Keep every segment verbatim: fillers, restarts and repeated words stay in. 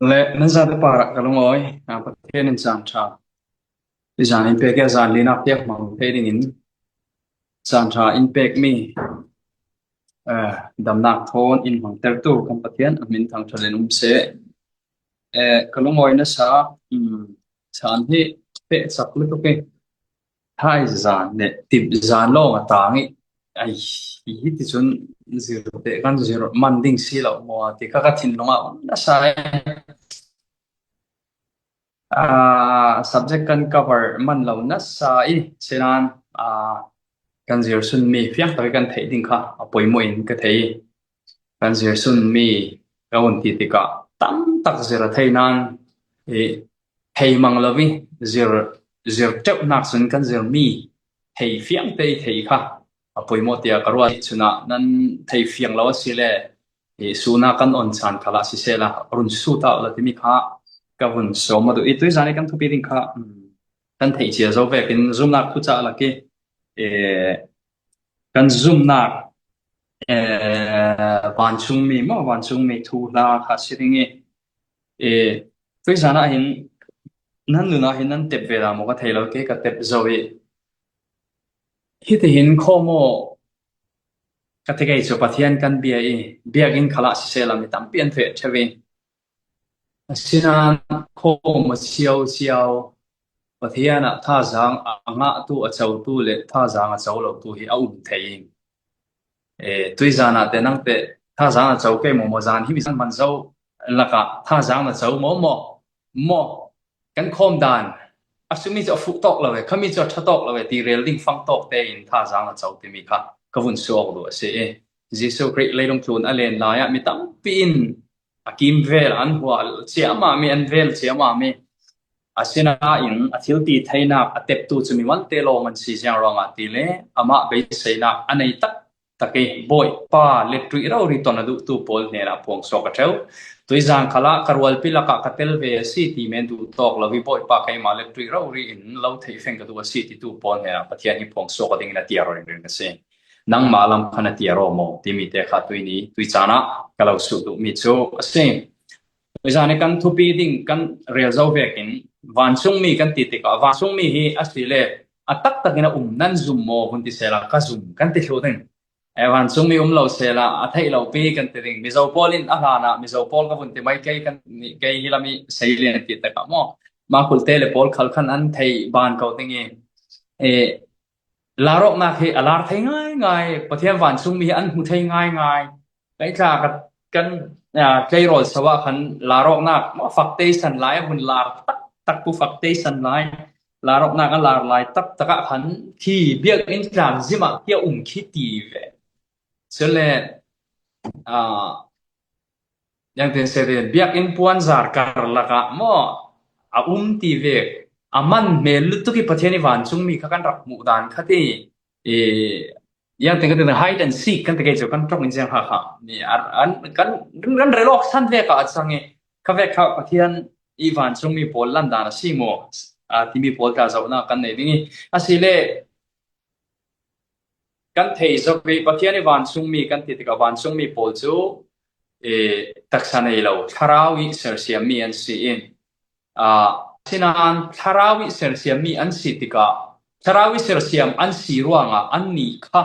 Le nan zate parah ka lungawi, a, Pathian in zan ṭha. I zan in pek e, zan linak piak hmang thei dingin zan ṭha in pek mi, eh, damnak thawn in hmangtertu kan Pathian a min thangṭhat in um seh. Eh, ka lungawi nasa, um, zan hi pek sak lutuk e. Thaizan le tip zan lawng a tang i, ai, hiti cun zir te kan zir man ding si lo maw ti kha ka thinlung ah um nasa e. Ah, subject kan cover man lo nasa i, sinan, ah, kan zir sunmi fiang tak i kan theih ding kha a pawimawh in ka thei i, kan zir sunmi ka vun ti tikah tam tak zir a thei nan i, thei mang lo i, zir, zir ṭeuhnak cun kan zirmi thei fiang te i thei kha a pawimawh tiah ka ruat i, cunah nan thei fiang lo a si le, i, suhnak kan on chan khalah sisehla run sut ah la timi kha ka vun sawm a duh i, tuizan i kan thupi ding kha, um, kan theih cia zo vekin zumnak thucah lak i, e, kan zumnak, e, vancungmi maw, vancungmi thuhla kha si ding i, e, tuizan ah hin nan nun ah hin nan tep ve la maw ka thei lo, kei ka tep zo i, hitihin khawm aw ka ti kei cu Pathian kan bia i, biakinn khalah sisehla mi tampi an feh ṭheu i, asinan khawm a cio cio Pathian ah thazaang a ngahtu, a cotu le thazaang a co lotu hi a um thei i, e, tuizan ah te nang te thazaang a co kei maw, maw zan hi mi zan man zo lakah thazaang a co maw, maw, maw kan khawm dan a sumi cu a fuh tawk lo e, khami cu a ṭha tawk lo e ti rel ding fang tawk tein thazaang a co timi kha ka vun suak duh a si i, Jesuh Khrih leilung tlun a len lai ah mi tampi in a kimvel an hual ciamah mi, an vel ciamah mi, asinain a thil ti theinak a teptu cu mi mante lawng an si ziang ruangah ti le amah beiseinak a nei tak tak i, Bawipa lettuih rori ton a duhtu pawl hnenah phuang suak a ṭheu. Tuizan khalah ka rualpi lakah ka tel ve a si ti men duh tawk lo i, Bawipa, keimah lettuih rori in lo theih feng ka duh a si titu pawl hnenah Pathian hi phuang suak a dingin a tiar ringring a si. Nangmah lam khan a tiar aw maw timi te kha tuini, tuizan ah ka lo sut duhmi cu a si. Tuizan i kan thupi ding kan rel zo vekin vancungmi kan ti tikah, vancungmi hi a si le a taktakin a um nan zum maw vun ti sehla ka zum kan ti thluh ding. E, vancungmi um lo sehla a theih lo pi kan ti ding. Mizo pawl in a hlan ah Mizo pawl ka vun ti mai, kei kan, kei hi lam i sei lian ti takah maw, mah khulte le pawl khal khan an thei ban ko ding i, e, lar awknak hi a lar thei ngaingai, Pathian vancungmi hi an hmu thei ngaingai. Kei tla ka, kan, a, kei rawl so ah khan lar awknak maw, fakte san lai a vun lar tak tak pu fakte san lai, lar awknak a lar lai tak tak ah khan khi biakinn tlang zim ah khi a um khi ti ve. Cule, a, ziangtin se din biakinn puanzar kar lakah maw a um ti ve, a man hmel lutuk i Pathian i vancungmi kha kan rak hmuh dan kha ti, i, ziangtin ka ti, hide and seek kan ti kei cu kan ṭong in ziang kha kha. Ni, a, an, kan, kan rel awk san vek ah a cang i, kha vek kha Pathian i vancungmi pawl lan dan a si maw, a, timi pawl tla zohnak kan nei ding i, a si le kan thei zo i, Pathian i vancungmi kan ti tikah vancungmi pawl cu, e, taksa nei lo, thlarau i sersiammi an si i, a, sinan thlarau i sersiammi an si tikah, thlarau i sersiam an si ruangah annih kha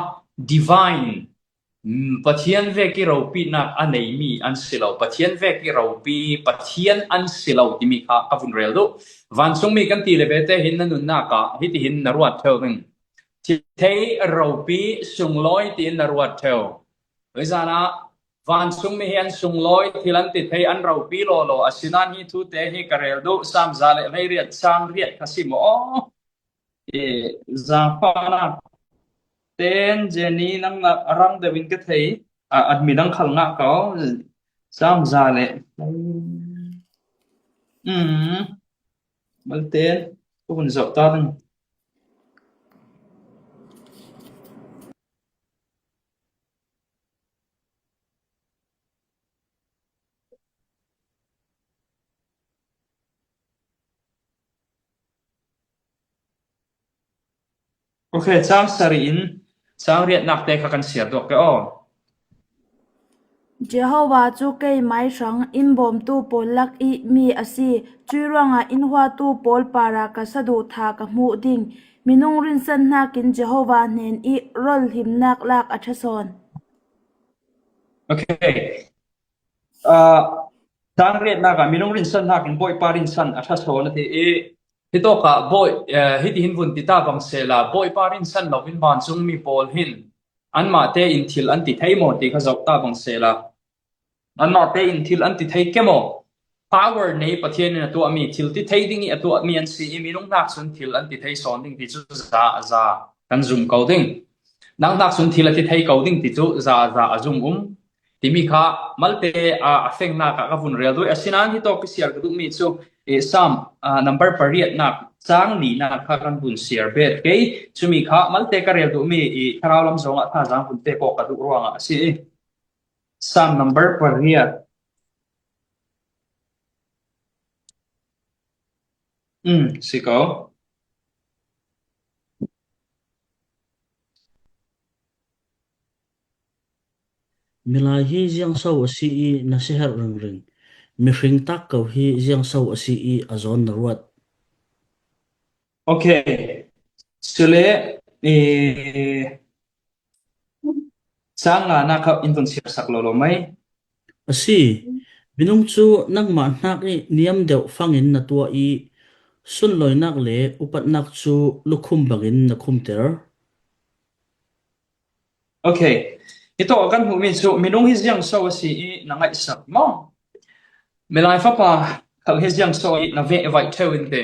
divine, mm, Pathian vek i ropinak a neimi an si lo, Pathian vek i ropi, Pathian an si lo timi kha ka vun rel duh. Vancungmi kan ti le vete hin na nunnak ah hitihin na ruat ṭheu ding. Thil thei ropi sunglawi tiin na ruat ṭheu. Tuizan ah vancungmi hi an sunglawi, thil an ti thei, an ropi lawlaw, asinan hi thute hi ka rel duh, Sam za le hleiriat chang riat kha si maw? E, zaangfahnak ten Jenny nang nak a rang deuh in ka thei, a, a mi dang khal ngah ko, Sam za le, mm, mal ten, ka vun zoh ta ding. Ok, chang sarih in chang riatnak te kha kan siar duak ke aw. Jehovah cu keimai hrang in bawmtu pawl lak i mi a si. Cui ruangah in huatu pawl parah ka saduhthah ka hmuh ding. Minung rinsan hnakin Jehovah hnen i rol himnak lak a ṭha sawn. Okay. Uh, tang riatnak ah minung rinsan hnakin Bawipa rinsan a ṭha sawn a ti i, hitawkah Bawi, uh, hitihin vun ti ta bang sehla, Bawipa rinsan loin vancungmi pawl hin anmah tein thil an ti thei maw ti kha zoh ta bang sehla, anmah tein thil an ti thei ke maw? Power nei Pathian in a tuahmi, thil ti thei ding i a tuahmi an si i, minung hnak cun thil an ti thei sawn ding ti cu za a za kan zum ko ding. Nang hnak cun thil a ti thei ko ding ti cu za a za a zum um. Timi kha malte a, a fengnak ah ka vun rel duh. Asinain hitawk i siar ka duhmi cu, eh, Psalm, ah, number pariatnak cang nihnak kha kan vun siar bet kei. Cumi kha malte ka rel duhmi i thlarau lam zongah thazaang vun pek awk ka duh ruangah a si i. Psalm number pariat. Um, si ko. Milai hi ziangso a si i na si herh ringring. Mihring tak ko hi ziangso a si i a zawn na ruat. Okay. Cule, eh, cang nganak kha in vun siarsak lo lo mai. A si. Minung cu nangmah hnak i niam deuh fangin na tuah i sunlawinak le upatnak cu lukhum bangin na khumter. Okay. Hitawk kan hmuhmi cu minung hi ziangso a si i na ngaihsak maw? Milai fapa khal hi ziangso i na veh vaih ṭheu in te.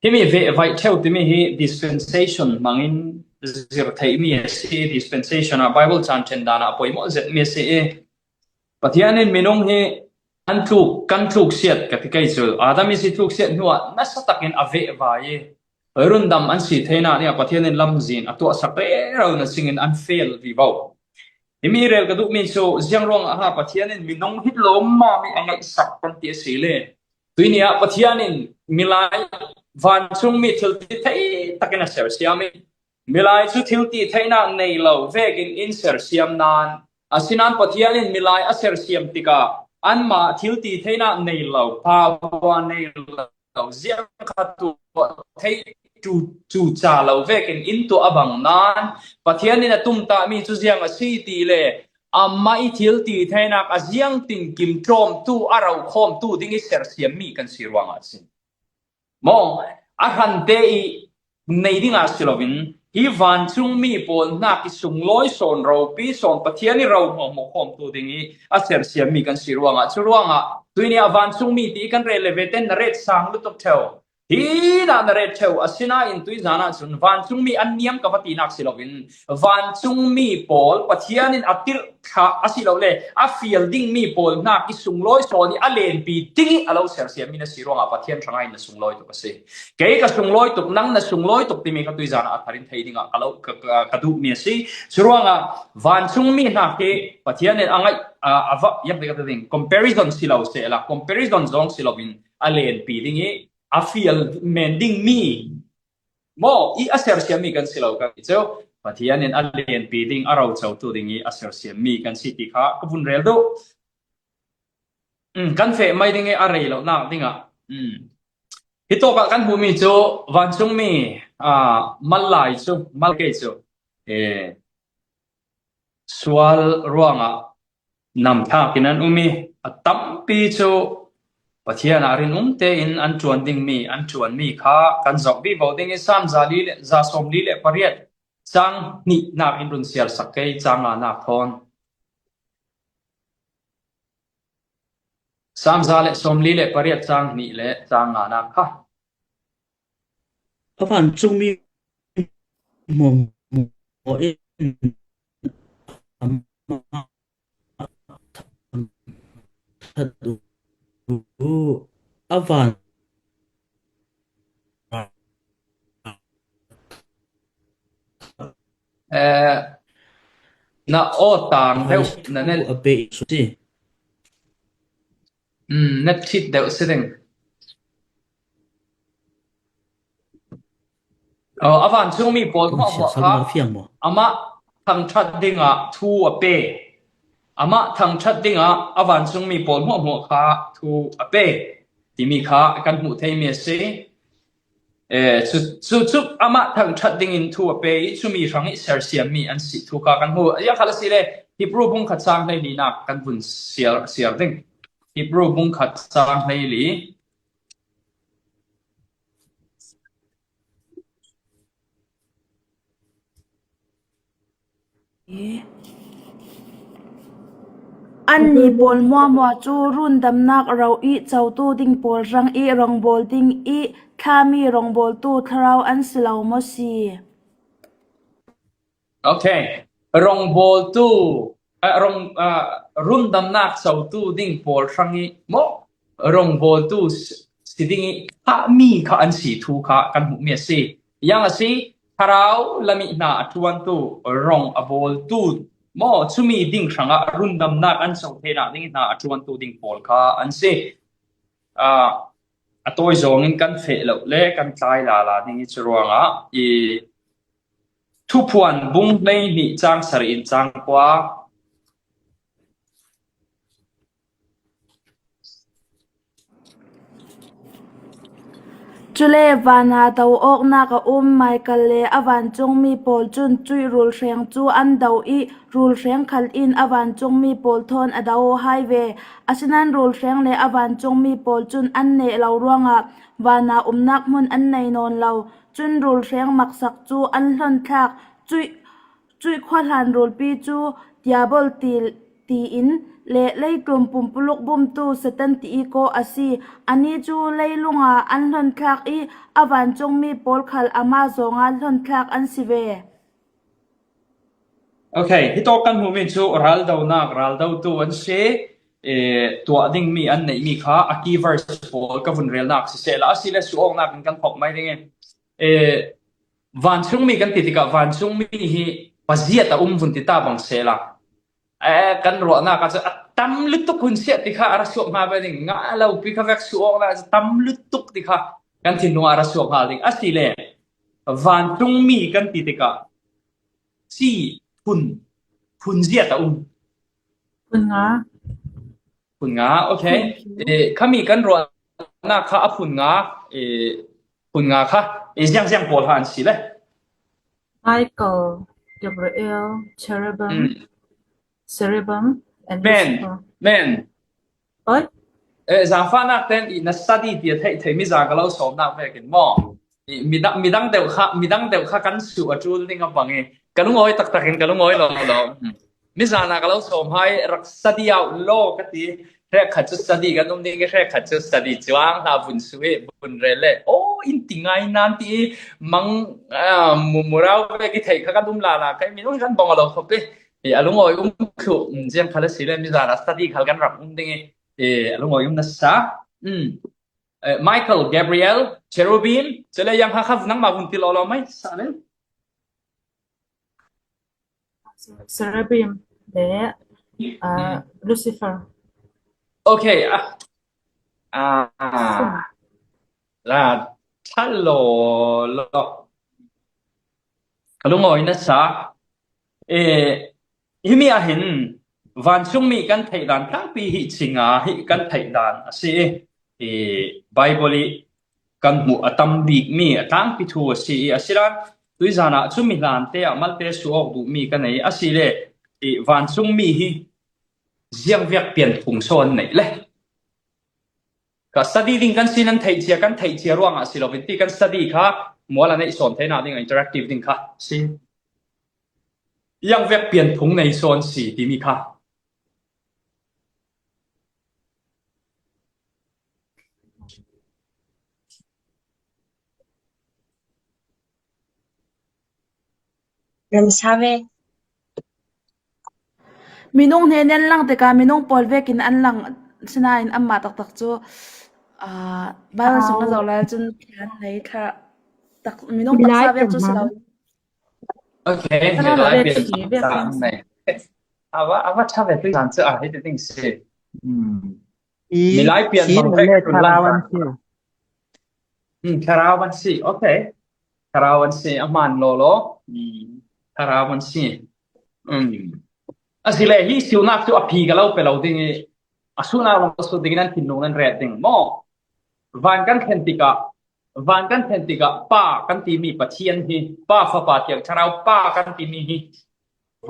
Himi veh vaih ṭheu timi hi dispensation hmangin zir theihmi a si i, dispensation ah Bible caan ṭhen dan ah a poimawh zetmi a si i, Pathian in minung hi an tluk, kan tluk siat ka ti kei cu, Adam i si tluk siat hnuah nasa takin a veh vai i, rundam an si theinak dingah Pathian in lamzin a tuahsak rero na singin an fel vivo. Himi rel ka duhmi cu ziang ruangah ha Pathian in minung hi lawmmam i a ngaihsak kan ti a si le. Tuini ah Pathian in milai vancungmi thil ti thei takin a sersiam i, milai cu thil ti theihnak nei lo vekin in sersiam nan, asinain Pathian in milai a sersiam tikah anmah thil ti theihnak nei lo, power nei lo, ziang kha tuah thei cu, cu ca lo vekin in tuah a bang nan, Pathian in a tumtahmi cu ziang a si ti le amah i thil ti theihnak a ziangtinkim ṭawmtu, a rokhawmtu ding i sersiammi kan si ruangah a si. Maw, a hrante i nei dingah si loin hi vancungmi pawl hnak i sunglawi sawn, ropi sawn, Pathian i ro hmuahhmuah khawmtu ding i a sersiammi kan si ruangah, cu ruangah tuini ah vancungmi ti i kan rel le vete na ret sang lutuk ṭheu. Hi na na ret ṭheu, asinain tuizan ah cun vancungmi an niam ka va tinak si loin, vancungmi pawl Pathian in a tirh thlah a si lo le a fial dingmi pawl hnak i sunglawi sawn i a lenpi ding i a lo sersiammi na si ruangah Pathian hrangah in na sunglawi tuk a si. Kei ka sunglawi tuk, nang na sunglawi tuk timi kha tuizan ah a thar in thei dingah ka lo, ka, ka, ka duhmi a si. Cu ruangah vancungmi hnak hi Pathian in a ngaih, a, a va, yak ding, comparison si lo sehla, comparison zong si loin a lenpi ding i a fial men dingmi maw i a sersiammi kan si lo kan ti cu, Pathian in a lenpi ding, a rocotu ding i a sersiammi kan si ti kha ka vun rel duh. Um, kan feh mai ding i a rei lonak dingah, um, hitawkah kan hmuhmi cu vancungmi, aa, mal lai cu, mal kei cu, eh, sual ruangah nam thakin an um i, a tampi cu Pathian ah rinum tein an ṭuan dingmi, an ṭuanmi kha kan zoh vivo ding i, Psalm za li le, za sawmli le pariat cang hnihnak in run siarsak kei, cang nganak thawn. Psalm za le sawmli le pariat cang hnih le cang nganak kha. A vancungmi hmuahhmuah in amah thangṭhat uh a van Eh, na aw tang deuh, na net a pe si. Um, na ṭhit deuh si ding. Oh, a vancungmi pawl hmuahhmuah kha amah thangṭhat dingah thu a pe. amah thangṭhat dingah a vancungmi pawl hmuahhmuah kha thu a pe timi kha kan hmuh thei mi a si. Eh, cu, cu, cu amah thangṭhat dingin thu a pe i cumi hrangih sersiammi an si thu kha kan hmu. Ziangkhal a si le Hebrew bung khat cang hleilinak kan vun siar, siar ding. Hebrew bung khat cang hleili. Anni pawl hmuahhmuah cu rundamnak ro i cotu ding pawl hrang i rongbawl ding i thlami rongbawltu thlarau an si lo maw si? Okay. Rongbawltu, ah, rong, ah, rundamnak cotu ding pawl hrang i maw rongbawltu si, si ding i thlami kha an si thu kha kan hmuh mi a si. Yang a si, thlarau lam i hna a ṭuantu, rong a bawltu maw, cumi ding hrangah rundamnak an co theinak ding i hna a ṭuantu ding pawl kha an si. Ah, a tawi zawngin kan feh lo le kan tlai lala ding i cu ruangah i Thuphuan bung hleihnih cang sarih in cang kua. Cule vana do awknak a um Michael le a vancungmi pawl cun cuih rulhreng cu an do i rulhreng khal in a vancungmi pawl thawn a do hai ve. Asinain rulhreng le a vancungmi pawl cun an neh lo ruangah vana umnak hmun an nei nawn lo. Cun rulhreng maksak cu an hlawnthlak. Cuih, cuih khuahlan rulpi cu Diabol ti, tiin le leitlun pumpuluk bumtu Satan ti i kawh a si. Ani cu leilung ah an hlawnthlak i a vancungmi pawl khal amah zongah hlawnthlak an si ve. Okay, hi tawk kan hmuhmi cu raldonak, raldotu an si. Eh, tuah dingmi an neihmi kha a key verse pawl ka vun relnak sisehla, a si le suawknak in kan phawk mai ding i, eh, vancungmi kan ti tikah vancungmi hi paziat a um vun ti ta bang sehla, eh, kan ruahnak ah cun a tam lutuk hun siah ti kha a ra suak hna ve ding, ngah lo pi kha vek suawknak a tam lutuk ti kha kan thinlung ah a ra suak hna ding. A si le vancungmi kan ti tikah si phun, phun ziat a um. Phun nga. Phun nga, okay. Phun nga. Eh, khami kan ruahnak kha a phun nga, eh, phun nga kha, eh, ziangziang pawl ha an si le. Michael, Gabriel, Cherubim, mm. Cherubim, and men, Lucifer. Men. Oi? Eh, zaangfahnak ten i na study ti a theih theih mi za ka lo sawmnak vekin maw? I midang, midang deuh kha, midang deuh kha kan suh a ṭul ding a bang i ka lungawi taktak in ka lungawi lo lo. Mi zana ka lo sawm hai rak study out law ka ti. Hrekkhat cu study kan um ding i hrekkhat cu study cuang hna vun suh i vun rel le. Oh, in ti ngai nan ti i mang, ah, mu, murau vek i theih kha kan um lala. Kei minung kan bang a lo khawp i. I a lungawi um thluh, mm, ziang khal a si le mi zana study khal kan rak um ding i, i a lungawi um nasa. Mm. Eh, Michael, Gabriel, Cherubim, cule yang ha kha nangmah vun ti lawlaw mai sa le. Cherubim le, ah, mm. Lucifer. Okay, ah. Ah. La, ṭha law law. Ka lungawi nasa. Eh, himi ah hin vancungmi kan theih dan tlangpi hi cinga hi kan theih dan a si. Eh, Bible i kan hmuh a tam bikmi a tlangpi thu a si i a si dan tuizan ah cumi hlan te ah malte suak duhmi ka nei a si le, eh, vancungmi hi ziangviak pianphung sawn neih le. Ka study ding kan si nan theih cia, kan theih cia ruangah si loin ti kan study kha mual a neih sawn theinak ding a interactive ding kha si. Ziangviak pianphung nei sawn si timi kha. Kan sa ve. Minung hnen an lang tikah minung pawl vekin an lang sinain anmah taktak cu, ah, Bible sung na zoh lai cun an nei thla tak minung taksa vek cu si lo. Okay, milai pian taksa an nei. Ava, ava ṭha ve tu zan cu a hei ti ding si. Hmm. Milai pian bang vek thlarau an si. Hmm, thlarau an si. Okay. Thlarau an si a hmaan law law. Hmm. Thlarau an si. Hmm. A si le, hi siunak cu a phi ka lo pe lo ding i, a sunak lam a sut dingin an thinlung nan ret ding maw? Van kan thlen tikah, van kan thlen tikah, Pa kan timi Pathian hi, Pa, Fapa, Thiang Thlarau, Pa kan timi hi,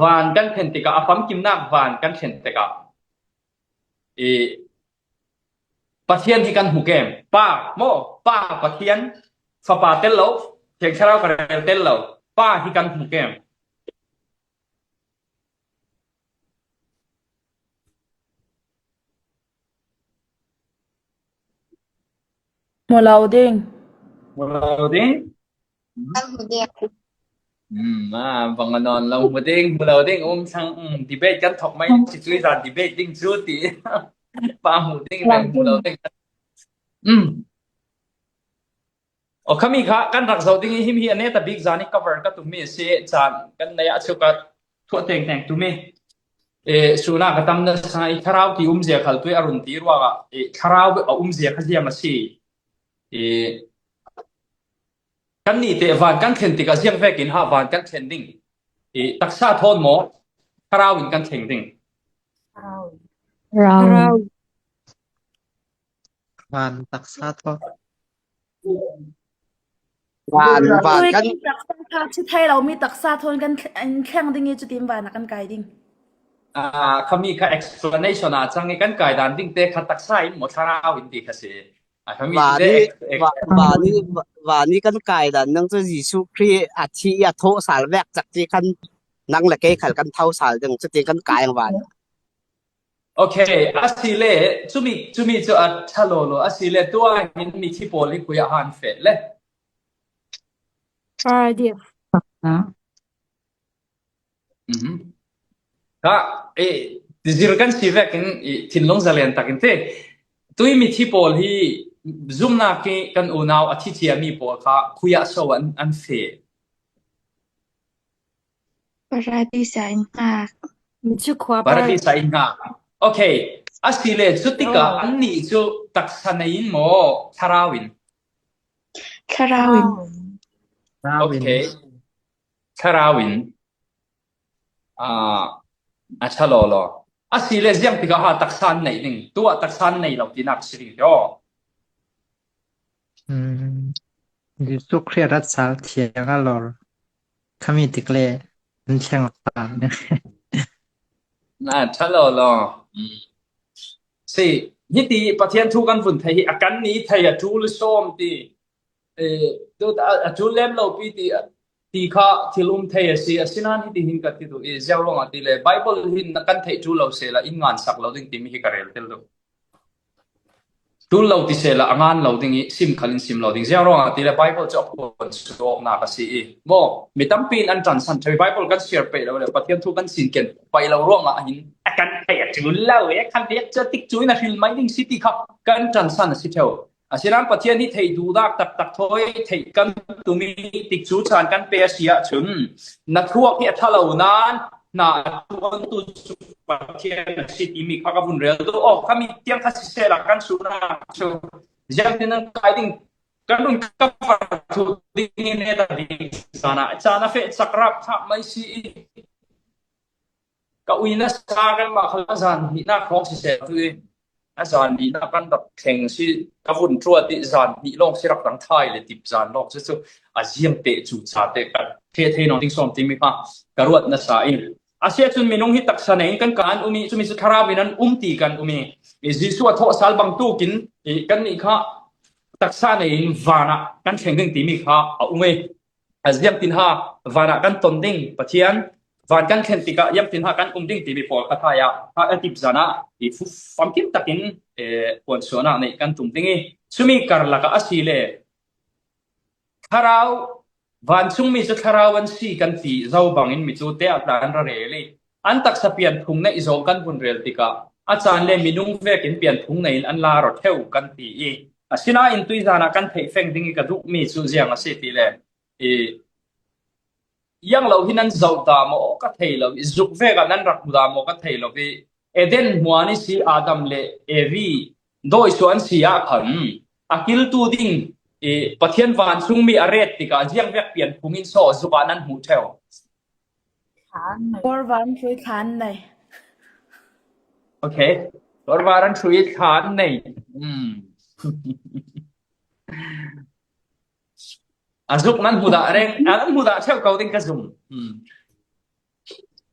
van kan thlen tikah, a famkimnak van kan thlen tikah, i, Pathian hi kan hmu kem. Pa, maw, Pa, Pathian, Fapa tel lo, Thiang Thlarau ka rel tel lo. Pa hi kan hmu kem. Hmu lo ding. Hmu lo ding. Hmu ding. Hmm, ah, bang a nawn lo hmu ding, hmu lo ding, um sang, um, debate kan thok mai, si cui zan debate ding cu ti. Pa hmu ding, reng hmu lo ding. Um. Aw, khami kha kan rak zoh ding i, him hi a neta bik zan i cover ka tummi a si, caan kan nei ah cu ka thuah tengteng tummi. E, suna ka tam nasa i, Thlarau ti umzia khal tui a run ti ruangah, e, Thlarau a umzia kha ziang a si. E, kan nih te van kan thlen tikah ziang vekin ha van kan thlen ding? E, taksa thawn maw, Thlarau in kan thleng ding? Thlarau. Van taksa thawn. Van, van tui kan kan taksa kha si thei lo mi taksa thawn kan thl-, an thleng ding i cutin van a kan kai ding. Ah, khami kha explanation a cang i kan kai dan ding te kha taksa in maw Thlarau in ti kha si. Ah, khami van te i, ex-, ex-, va-, van i, va-, van i kan kai dan nang cu Jesuh Khrih a thi i a thawh sal vek cak ti khan nang le kei khal kan tho sal ding cutin kan kai ang van. Okay, a si le, cumi, cumi cu a ṭha lawlaw, a si le, tuah hin mithi pawl hi khui ah han feh le. Paradis. Mhm. Ka, e, zir kan si vekin, i, thinlung zalen takin te. Tui mithi pawl hi zumnak i kan unau a thi ciami pawl kha khui ah so an, an feh? Paradis ah in hngak. Mithi khua Paradis ah in hngak. Okay. A si le, cutikah Oh. annih cu taksa nei in maw, Thlarau in? Thlarau in. Thlarau in. Okay. Thlarau in. Ah, a ṭha lawlaw. A si le, ziang tikah ha taksa an nei ding? Tuah taksa an nei lo tinak si ding ti aw. Hmm. Jesuh Khrih a rat sal thiang a lor. Khami tik le an thiang a sal. Na ṭha lawlaw. Hmm. Si, hiti Pathian thu kan vun thei hi a kan nih thei a ṭul sawm ti. Eh, tu a, a ṭul lem lo pi ti, ti kha thil um thei a si, asinain hiti hin ka ti tu, i ziau ruangah ti le, Bible hin na kan theih ṭul lo sehla, in ngan sak lo ding timi hi ka rel tel tu. Ṭul lo ti sehla, a ngan lo ding i, sim khal in sim lo ding. Ziau ruangah ti le, Bible cu a puan suawknak a si i. Maw, mi tampi in an ṭansan ṭheu i, Bible kan siar peih lo le, Pathian thu kan sin ken paih lo ruangah hin, a kan theih a ṭul lo, e, khan riak cu a tik cu in a hril mai ding si ti kha kan ṭansan a si ṭheu. Asinain Pathian hi theih duhnak taktak thawi theih kan tumi tikcu caan kan pe a si ahcun, na thuak hi a ṭha lo nain, na a ṭuantu cu Pathian a si timi kha ka vun rel duh. Aw, khami tiang kha sisehla kan suhnak cu ziangtin nan kai ding, kan run cover thluh ding in neta ding caan ah caan a feh cak rap thah mai si i. Ka ui nasa kanmah kha a zan hnihnak hrawng siseh tu i, a zan hnihnak kan rak thleng si, ka vun ṭuat i zan hnih lawng si rak dang thai le tip zan lawng si cu a ziang te cu ca te ka ṭheh thei nawn ding sawm timi kha ka ruat nasa i. A si ahcun minung hi taksa nei in kan kan um i, cumi cu Thlarau in an um ti kan um i, i Jesuh a thawh sal bangtuk in i kannih kha taksa nei in van ah kan thleng ding timi kha a um i. A ziangtin ha, van ah kan ton ding Pathian, van kan thlen tikah ziangtin ha kan um ding timi pawl kha thai ah, kha a tip zan ah, i fu-, famkim takin, eh, puansuahnak neih kan tum ding i, cumi karlak ah a si le, Thlarau, vancungmi cu Thlarau an si kan ti zo bangin mi cu te ah tla an ra rel i, an taksa pianphung neih zong kan vun rel tikah, a caan le minung vekin pianphung nei in an la rawh ṭheu kan ti i, asinain tuizan ah kan theih feng ding i ka duhmi cu ziang a si ti le, i, iang lo hi nan zoh ta maw ka thei lo i, zuk vek ah nan rak hmu ta maw ka thei lo i, Eden hmuan i si Adam le Evi dawisuah an si ah khan a kiltu ding i, Pathian vancungmi a ret tikah ziang vek pianphung in saw zuk ah nan hmuh ṭheu? Khan nei. Kawlvan thui khan nei. Okay. Rawlvar an ṭhu i thla an nei. Hmm. A zuk nan hmu dah reng, a nan hmu dah cheu ko ding ka zum. Hmm.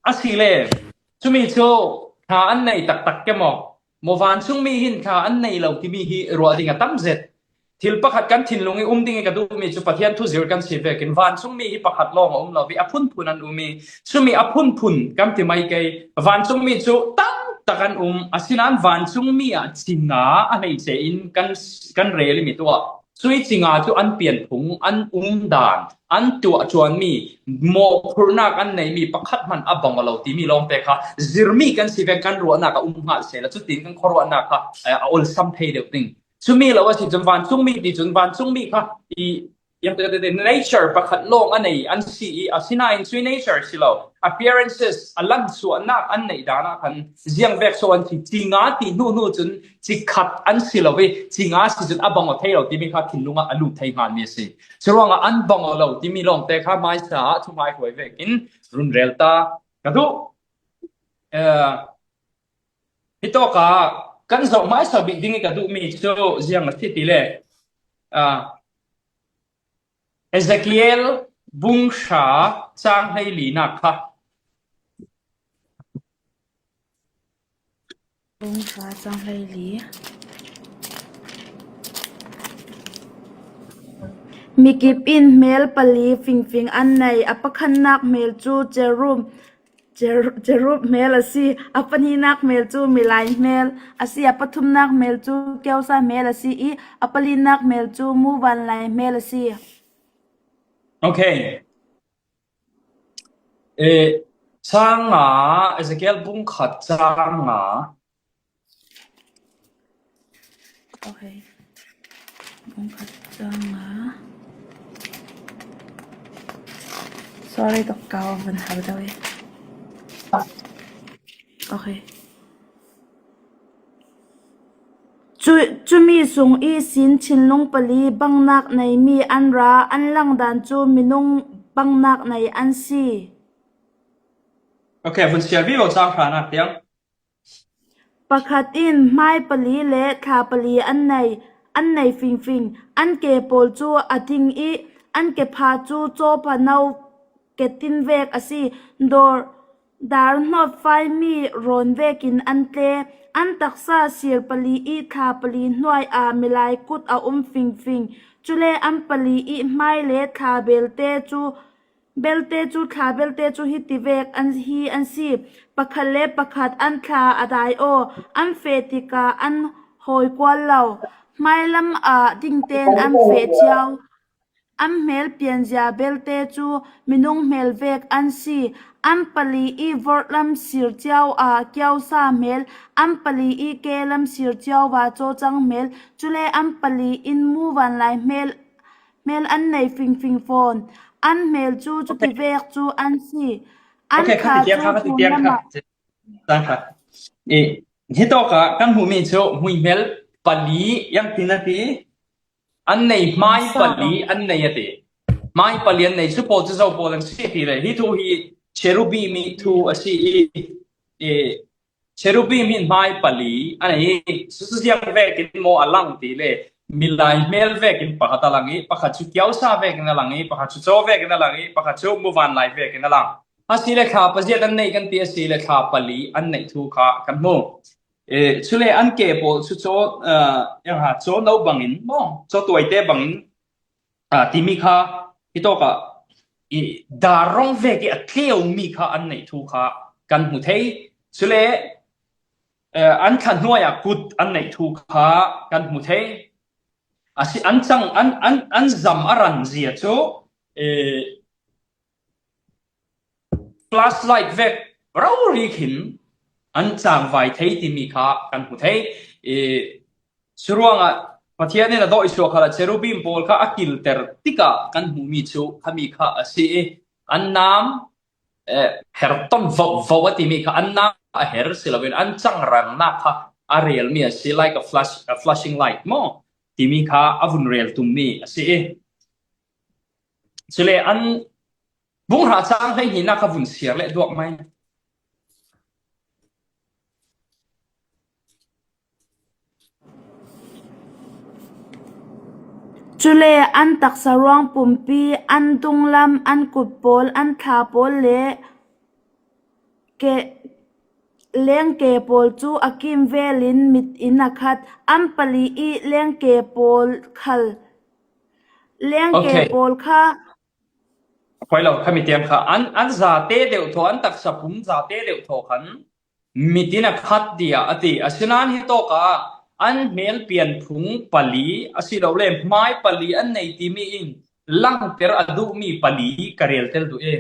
A si le, chumi chu thla an nei taktak ke maw? Maw vancungmi hin thla an nei lo timi hi ruah ding a tam zet. Thil pakhat kan thinlung i um ding i ka duhmi chu Pathian thu zir kan si vekin vancungmi hi pakhat lawng a um lo i a phunphun an um i, chumi a phunphun kan ti mai kei. Vancungmi chu tam tak an um, asinain vancungmi ah chi nga a hleice in kan, kan rel i mi tuah. Cui chi nga chu an pianphung, an um dan, an tuah chuanmi, mawhphurhnak an neimi pakhat hman a bang aw lo timi lawngte kha zirmi kan si vek, kan ruahnak a um nghal sehla, cutin kan khuaruahnak kha, eh, a olsam thei deuh ding. Cumi lo a si cun vancungmi ti cun vancungmi kha i, nature pakhat lawng a nei an si i, asinain cui nature si lo, appearances, a lansuahnak an neih dan ah khan ziang vek so an si. Chi nga ti hnu hnu cun chi khat an si lo i, chi nga si cun a bang aw thei lo timi kha thinlung ah a lut thei hngalmi a si. Churuangah an bang aw lo timi lawngte kha hmaisa ah thungai huai vekin run rel ta ka duh. Eh, hi tawkah kan zoh hmaisa bik ding i ka duhmi cu ziang a si ti le, ah, Ezekiel bung hra cang hleilinak kha. Bung hra cang hleili. Mikip in hmel pali fingfing an nei, a pakhatnak hmel cu cherub, cher-, cherub hmel a si, a pahnihnak hmel cu milai hmel a si, a pathumnak hmel cu kiosa hmel a si i, a palinak hmel cu muvanlai hmel a si. Okay. Eh, cang nga, Ezekiel bung khat cang nga. Okay. Bung khat cang nga. Sorry, dok kau van hau dawi. Okay. Cu, cumi sung ihsin thinlung pali bangnak neimi an ra, an langdan cu minung bangnak nei an si. Okay, vun siar vivo cang hranak tiang. Pakhat in hmai pali le thla pali an nei, an nei fingfing, an ke pawl cu a ding i, an ke pha cu cawpano ketin vek a si. Dawr, dar hnawt faimi rawn vekin an tle. An taksa sir pali i thla pali hnuai ah milai kut a um fingfing. Cule an pali i hmai le thla belte cu, belte cu, thla belte cu hiti vek an, hi an si. Pakhat le pakhat an thla a dai aw, an feh tikah an hawi kual lo. Hmailam ah dingten an feh cio. An hmel pianzia belte cu minung hmel vek an si. An pali i vorhlam sir cio ah kiosa hmel, an pali i kelam sir cio ah cawcang hmel, cule an pali in muvanlai hmel, hmel an nei fingfing fawn. An hmel cu cuti vek cu an si. An Okay, kha khati tiang kha, cu khati tiang kha. Lamah Tang kha. Eh, hi tawkah kan hmuhmi cu hmuihmel pali yang tin a ti. An nei hmai pali an nei a ti. Hmai pali an nei cu pawl cu zo pawl an si ti le. Hi thu hi cherubim i thu a si i, eh, cherubim hi hmai pali a nei i, cucu ziang vekin maw a lang ti le, milai hmel vekin pakhat a lang i, pakhat cu kiosa vekin a lang i, pakhat cu caw vekin a lang i, pakhat cu muvanlai vekin a lang. A si le thla paziat an nei kan ti, a si le thla pali an neih thu kha kan hmu. Eh, cule an ke pawl cu caw, ah, yang ha, caw no bangin, maw, caw tuaite bangin, ah, timi kha hi tawkah i dar rawng vek i a tleumi kha an neih thu kha kan hmu thei. Cule, eh, an thla hnuai ah kut an neih thu kha kan hmu thei. A si, an cang, an, an, an zam a ran zia cu, eh, flashlight vek rori khin an cangvai thei timi kha kan hmu thei. Eh, curuangah Pathian in a dawh i suak khalah cherubim pawl kha a kilter tikah kan hmuhmi cu khami kha a si i, an nam, eh, her ton vo vo a timi kha an nam a her si loin an cangrangnak kha a relmi a si, like a flash, a flashing light maw timi kha a vun rel tummi a si i. Cule an bung hra cang hleihnihnak kha vun siar le duak mai. Cule an taksa ruang pumpi, an dunglam, an kut pawl, an thla pawl le ke, lengke pawl cu a kim velin mit in a khat. An pali i lengke pawl khal, lengke Okay. pawl kha Poi lo, khami tiang kha an, an zate deuh thaw, an taksa pum zate deuh thaw khan mit in a khat dia a ti. Asinain hi tawkah an hmel pian phung pali, a si lo le hmai pali an nei timi in langter a duhmi pali ka rel tel duh e.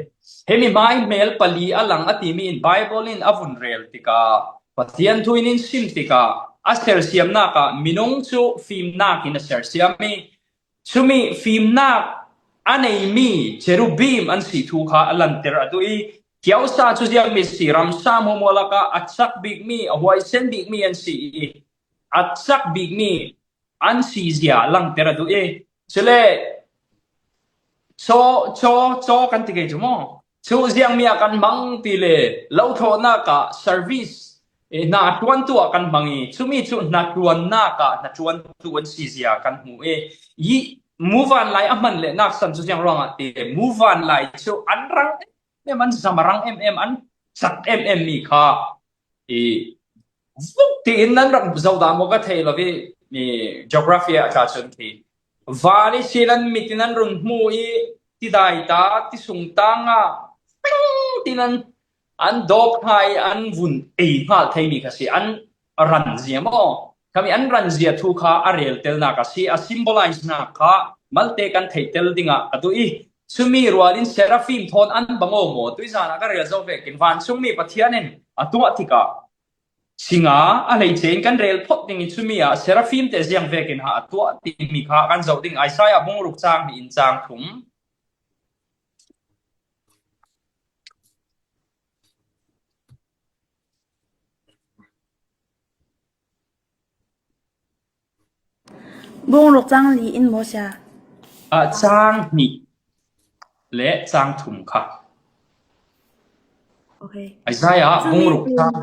Hemi hmai hmel pali a lang a timi in Bible in a vun rel tikah, Pathian thu in in sim tikah a sersiamnak ah minung cu fimnak in a sersiam i, cumi fimnak a neimi cherubim an si thu kha a lanter a duh i, kiausa cu ziangmi si, ramsa hmuahhmuah lakah a cak bikmi, a huaisen bikmi an si i, a cak bikmi an si zia langter a duh i. Cule caw, caw, caw kan ti kei cu maw? Cu ziangmi ah kan hmang ti le lo thawhnak ah service, eh, hna ṭuantu ah kan hmang i, cumi cu hna ṭuannak ah hna ṭuantu an si zia kan hmu i, i muvanlai a hman le nak san cu ziang ruangah ti le muvanlai cu an rang em em, an zam a rang em em, an cak em em mi kha i vuk tiin nan rak zoh dah maw ka thei lo i, i geography ah a ṭha cun khi van i sin an mit in an run hmu i tidai ta, ti sungtang ah ping tiin an, an dawp hna i an vun ei hngal theimi kha si, an ran zia maw? Khami an ran zia thu kha a rel telnak a si, a symbolize nak kha malte kan theih tel dingah ka duh i, cumi rual in seraphim thawn an bang aw maw? Tuizan ah ka rel zo vekin vancungmi Pathian in a tuah tikah singa a hleice in kan rel phawt ding i, cumi ah seraphim te ziang vekin ha a tuah timi kha kan zoh ding. Isaiah bung ruk cang hnih in cang thum. Bung ruk cang li in maw sia? Ah, cang hnih le cang thum kha. Okay. Isaiah bung ruk cang.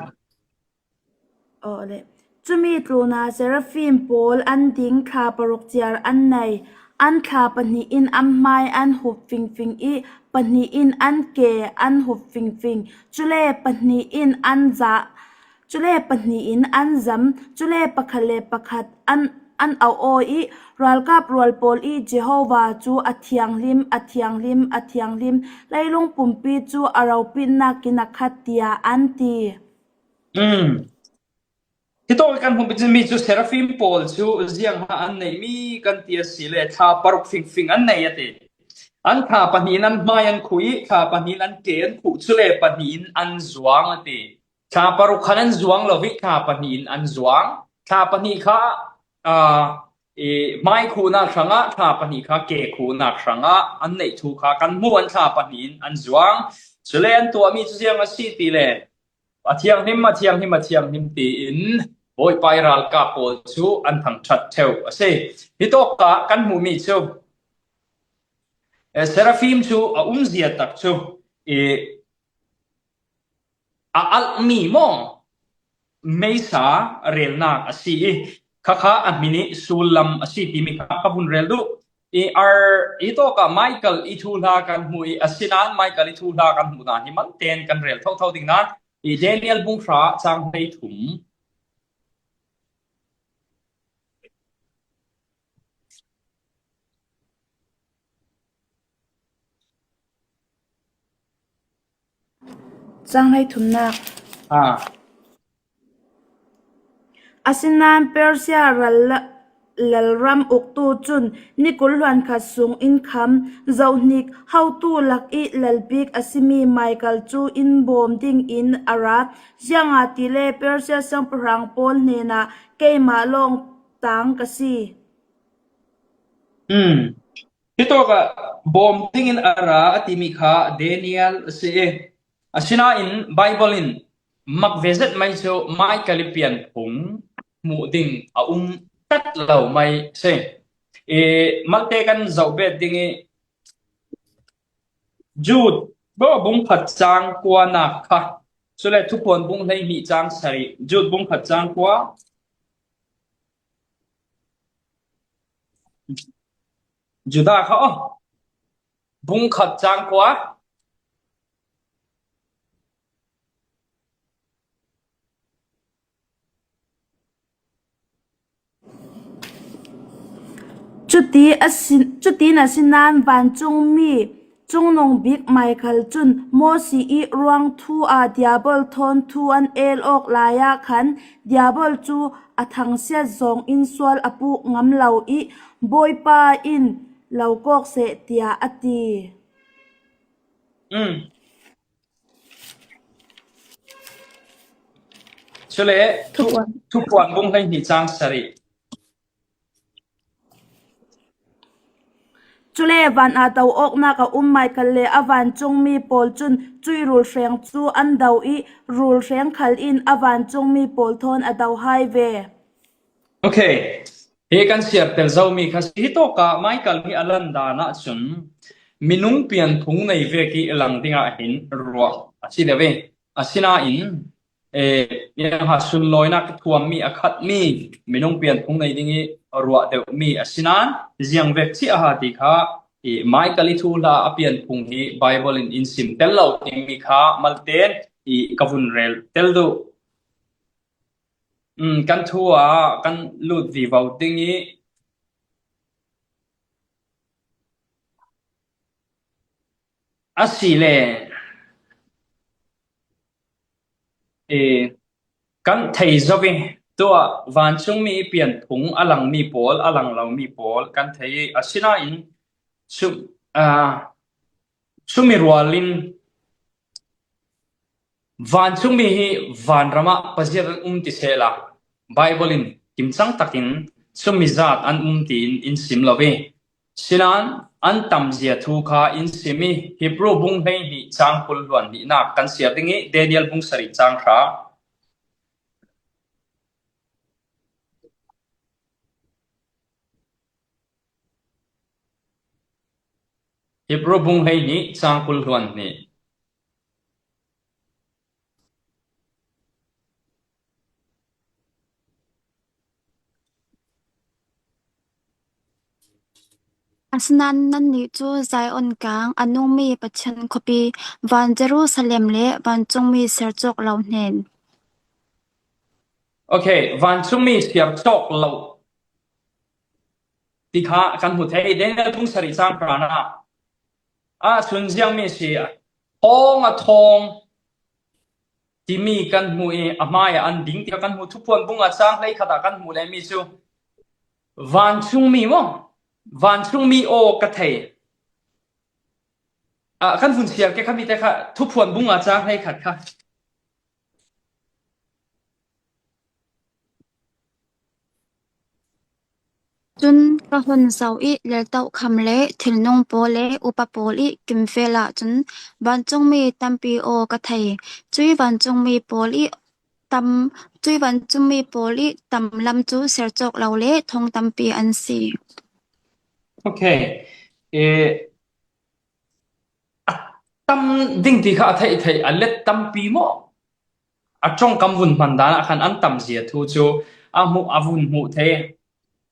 Aw le. Cumi tlunah seraphim pawl an ding, thla paruk ciar an nei. An thla pahnih in an hmai an hup fingfing i, pahnih in an ke an hup fingfing. Cule pahnih in an za, cule pahnih in an zam, cule pakhat le pakhat an, an auh aw i, ralkap rual pawl i, Jehovah cu a thianghlim, a thianghlim, a thianghlim, leilung pumpi cu a ropitnak in a khat, tiah an ti. Mm. Hitawk kan hmuh mi cu seraphim pawl cu ziangha an neihmi kan ti a si le, thla paruk fingfing an nei a ti. An thla pahnih in an hmai an khuh i, thla pahnih in an ke an khuh, cule pahnih in an zuang a ti. Thla paruk khan an zuang lo i, thla pahnih in an zuang. Thla pahnih kha, aa, i, hmai khuhnak hrangah, thla pahnih kha ke khuhnak hrangah an neih thu kha kan hmu, an thla pahnih in an zuang. Cule an tuahmi cu ziang a si ti le, a thianghlim, a thianghlim, a thianghlim tiin Bawipa i ralkap pawl cu an thangṭhat ṭheu a si. Hitawkah kan hmuhmi cu, eh, seraphim cu a umzia tak cu i, a alhmi maw, meisa relnak a si i, khakha a hmin i sullam a si timi kha ka vun rel duh. I ar, hitawkah Michael i thuhla kan hmuh i, asinain Michael i thuhla kan hmuh dan hi malte in kan rel thotho ding nain, i Daniel bung hra cang hleithum. Cang hleithumnak. Ah. Asinain Persia ral, lalram uktu cun ni kul hluan khat sung in kham zohhnik hotu lak i lalbik a simi Michael cu in bawm ding in a ra, ziangahtile Persia siangpahrang pawl hnenah keimah lawngtang ka si. Mm. Hitawkah bawm dingin a ra a timi kha Daniel a si i, asinain Bible in mak ve zet mai cu Michael i pianphung hmuh ding a um tat lo mai si. I, malte kan zoh bet ding i, Jude, bo, bung khat cang kuanak kha, cule Thupuan bung hleihnih cang sarih, Jude bung khat cang kua. Judah kha aw. Bung khat chang kua. Cuti a si, cutin a si nan vancungmi cungnung bik Michael cun Mosi ih ruang thu ah Diabol thawn thu an el awk lai ah khan Diabol cu a thangsiat zawng in sual a puk ngam lo ih Bawipa in lo kawk seh, tiah a ti. Mm. Cule Thupuan. Thupuan bung hleihnih chang sarih. Cule van aa to awknak a um Michael le a vancungmi pawl cun cuih rulhreng cu an do ih rulhreng khal in a vancungmi pawl thawn a do hai ve. Okay. Hi kan siar tel zomi kha si. Hitawkah Michael hi a lan dan ahcun minung pianphung nei vek ih lang dingah hin ruah a si deuh i. Asinain, eh, niangha sunlawinak thuammi a khatmi minung pianphung nei ding ih ruah deuhmi a si nan ziang vek cia a ha ti kha, i, Michael ih thuhla a pianphung hi Baibal in in sim tel lo dingmi kha malte in i ka vun rel tel duh. Um, kan thu ah kan lut vivo ding ih a si le, eh, kan thei zo i tuah vancungmi ih pianphung a langmi pawl, a lang lomi pawl kan thei ih asinain cu, ah, cumi rual in vancungmi hi vanram ah paziat an um ti sehla, Baibal in kimcang takin cumi zat an um tiin in sim lo i, sinan an tamzia thu kha in sim i, Hebru bung hleihnih cang kul hluan hnihnak kan siar ding i, Daniel bung sarih cang hra. Hebru bung hleihnih cang kul hluan hnih. Asinain nannih cu Zion kang, a nungmi Pathian khuapi, van Jerusalem le vancungmi sercawk lo hnen. Okay, vancungmi sercawk lo ti kha kan hmu thei. Daniel bung sarih cang hra ah a sunziangmi a si. A thawng, a thawng timi kan hmuh i a hmai ah an ding ti kha kan hmuh. Thupuan bung a cang hleikhat ah kan hmuh lemi cu vancungmi maw? Vancungmi aw ka thei. Ah, kan vun siar ke khami te kha Thupuan bung a cang hleikhat kha. Cun ka hun zoh i leltohkham le thilnung pawl le upa pawl i kimvel ah cun vancungmi tampi aw ka thei. Cui vancungmi pawl i tam, cui vancungmi pawl i tam lam cu sercawk lo le thong tampi an si. Okay. Eh, a tam ding ti kha a theih theih a let tampi maw? A ṭongkam vun hman dan ah khan an tamzia thu cu a hmuh, a vun hmuh thei.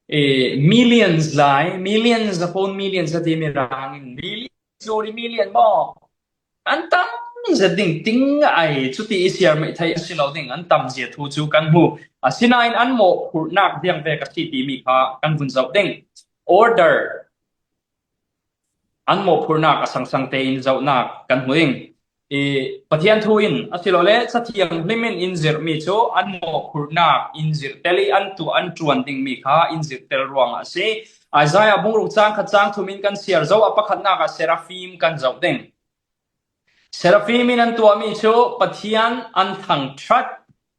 Eh, millions lai, millions upon millions a timi rang in millions cu ri million maw? An tam zet ding ting ai cuti i siar mai thei a si lo ding, an tamzia thu cu kan hmu. Asinain an mawhphurhnak ziang vek a si timi kha kan vun zoh ding. Order. An mawhphurhnak a sangsang tein zohnak kan hmu ding. I Pathian thu in, asilole Cathiang hlim in in zirhmi cu an mawhphurhnak in zirh tel i an tuah, an ṭuan dingmi kha in zirh tel ruangah a si. Isaiah bungruk cang khat cang thum in kan siar zo a pakhatnak ah Seraphim kan zoh ding. Seraphim in an tuahmi cu Pathian an thangṭhat,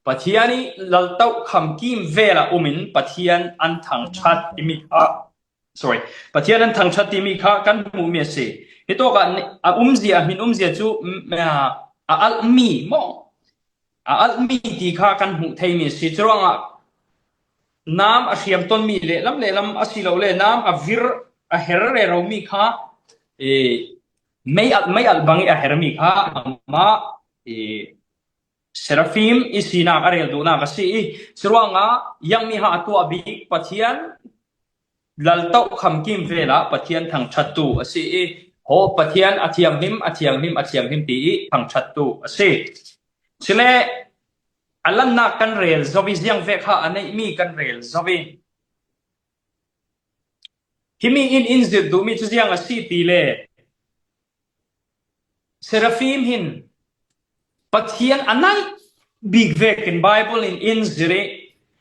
Pathian i laltohkham kim vel ah um in Pathian an thangṭhat timi kha, sorry, Pathian an thangṭhat timi kha kan hmuhmi a si. Hitawk ah a umzia, a hmin umzia cu, mm, a, a alhmi maw? A alhmi ti kha kan hmuh theimi a si. Curuangah nam a hriamtonmi lehlam lehlam asilole nam a vir, a her reromi kha, eh, mei alh, mei alh bang i a hermi kha amah, eh, Seraphim i sinak a rel duhnak a si i, curuangah ziangmi ha a tuah bik Pathian Laltoh kham kim vela Pathian thangṭhattu a si i, haw Pathian a thianghlim, a thianghlim, a thianghlim ti i thangṭhattu a si. Chule a lannak kan rel zo i, ziang vek kha a neih mi kan rel zo i. Himi in in zir duhmi cu ziang a si ti le, Seraphim hin Pathian a naih bik vekin Bible in in zir i,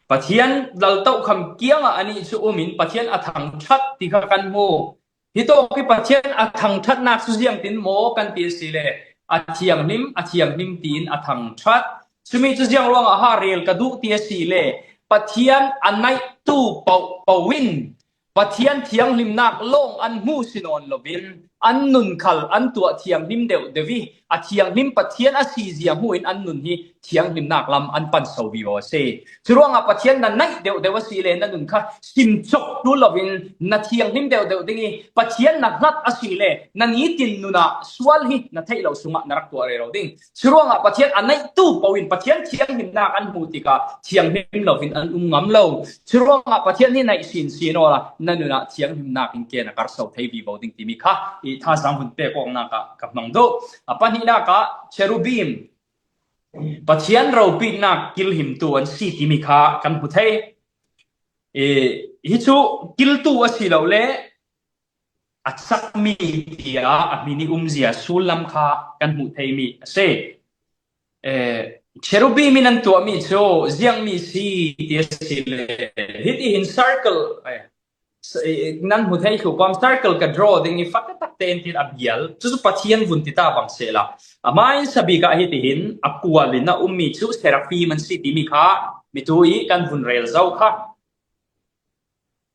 Pathian laltoh kham kiangah anih cu um in Pathian a thangṭhat ti kha kan hmu. Hitawk i Pathian a thangṭhatnak cu ziangtin maw kan ti a si le, a thianghlim, a thianghlim tiin a thangṭhat. Cumi cu ziang ruangah ha rel ka duh ti a si le, Pathian a naihtu paoh, paoh in Pathian thianghlimnak lawng an hmu si nawn loin, an nun khal an tuah thianghlim deuhdeuh i, a thianghlim Pathian a si zia hmu in an nun hi thianghlimnak lam an pan so vivo a si. Curuangah Pathian na naih deuhdeuh a si le, na nun kha sim cawk tu loin na thianghlim deuhdeuh ding i, Pathian na hngat a si le, na nitin nun ah sual hi na theih lo sungah na rak tuah rero ding. Curuangah Pathian a naihtu paoh in Pathian thianghlimnak an hmu tikah thianghlim loin an um ngam lo. Curuangah Pathian hi naih sinsin awla na nun ah thianghlimnak in ke na karso thei vivo ding timi kha i thazaang hun pek awknak ah ka hmang duh. A pahnihnak ah cherubim Pathian ropitnak kilhimtu an si timi kha kan hmu thei. I, hi cu kiltu a si lo le a cakmi tiah a hmin i umzia sullam kha kan hmuh theimi a si. Eh, cherubim in an tuahmi cu ziangmi si ti a si le, hitihin circle, eh, s-, eh, nan hmu thei thlu pam, circle ka draw ding i, fak tak tein tin a bial. Cucu Pathian vun ti ta bang sehla, amah in sabik ah hitihin a kual in a ummi cu seraphim an si timi kha mitu i kan vun rel zo kha.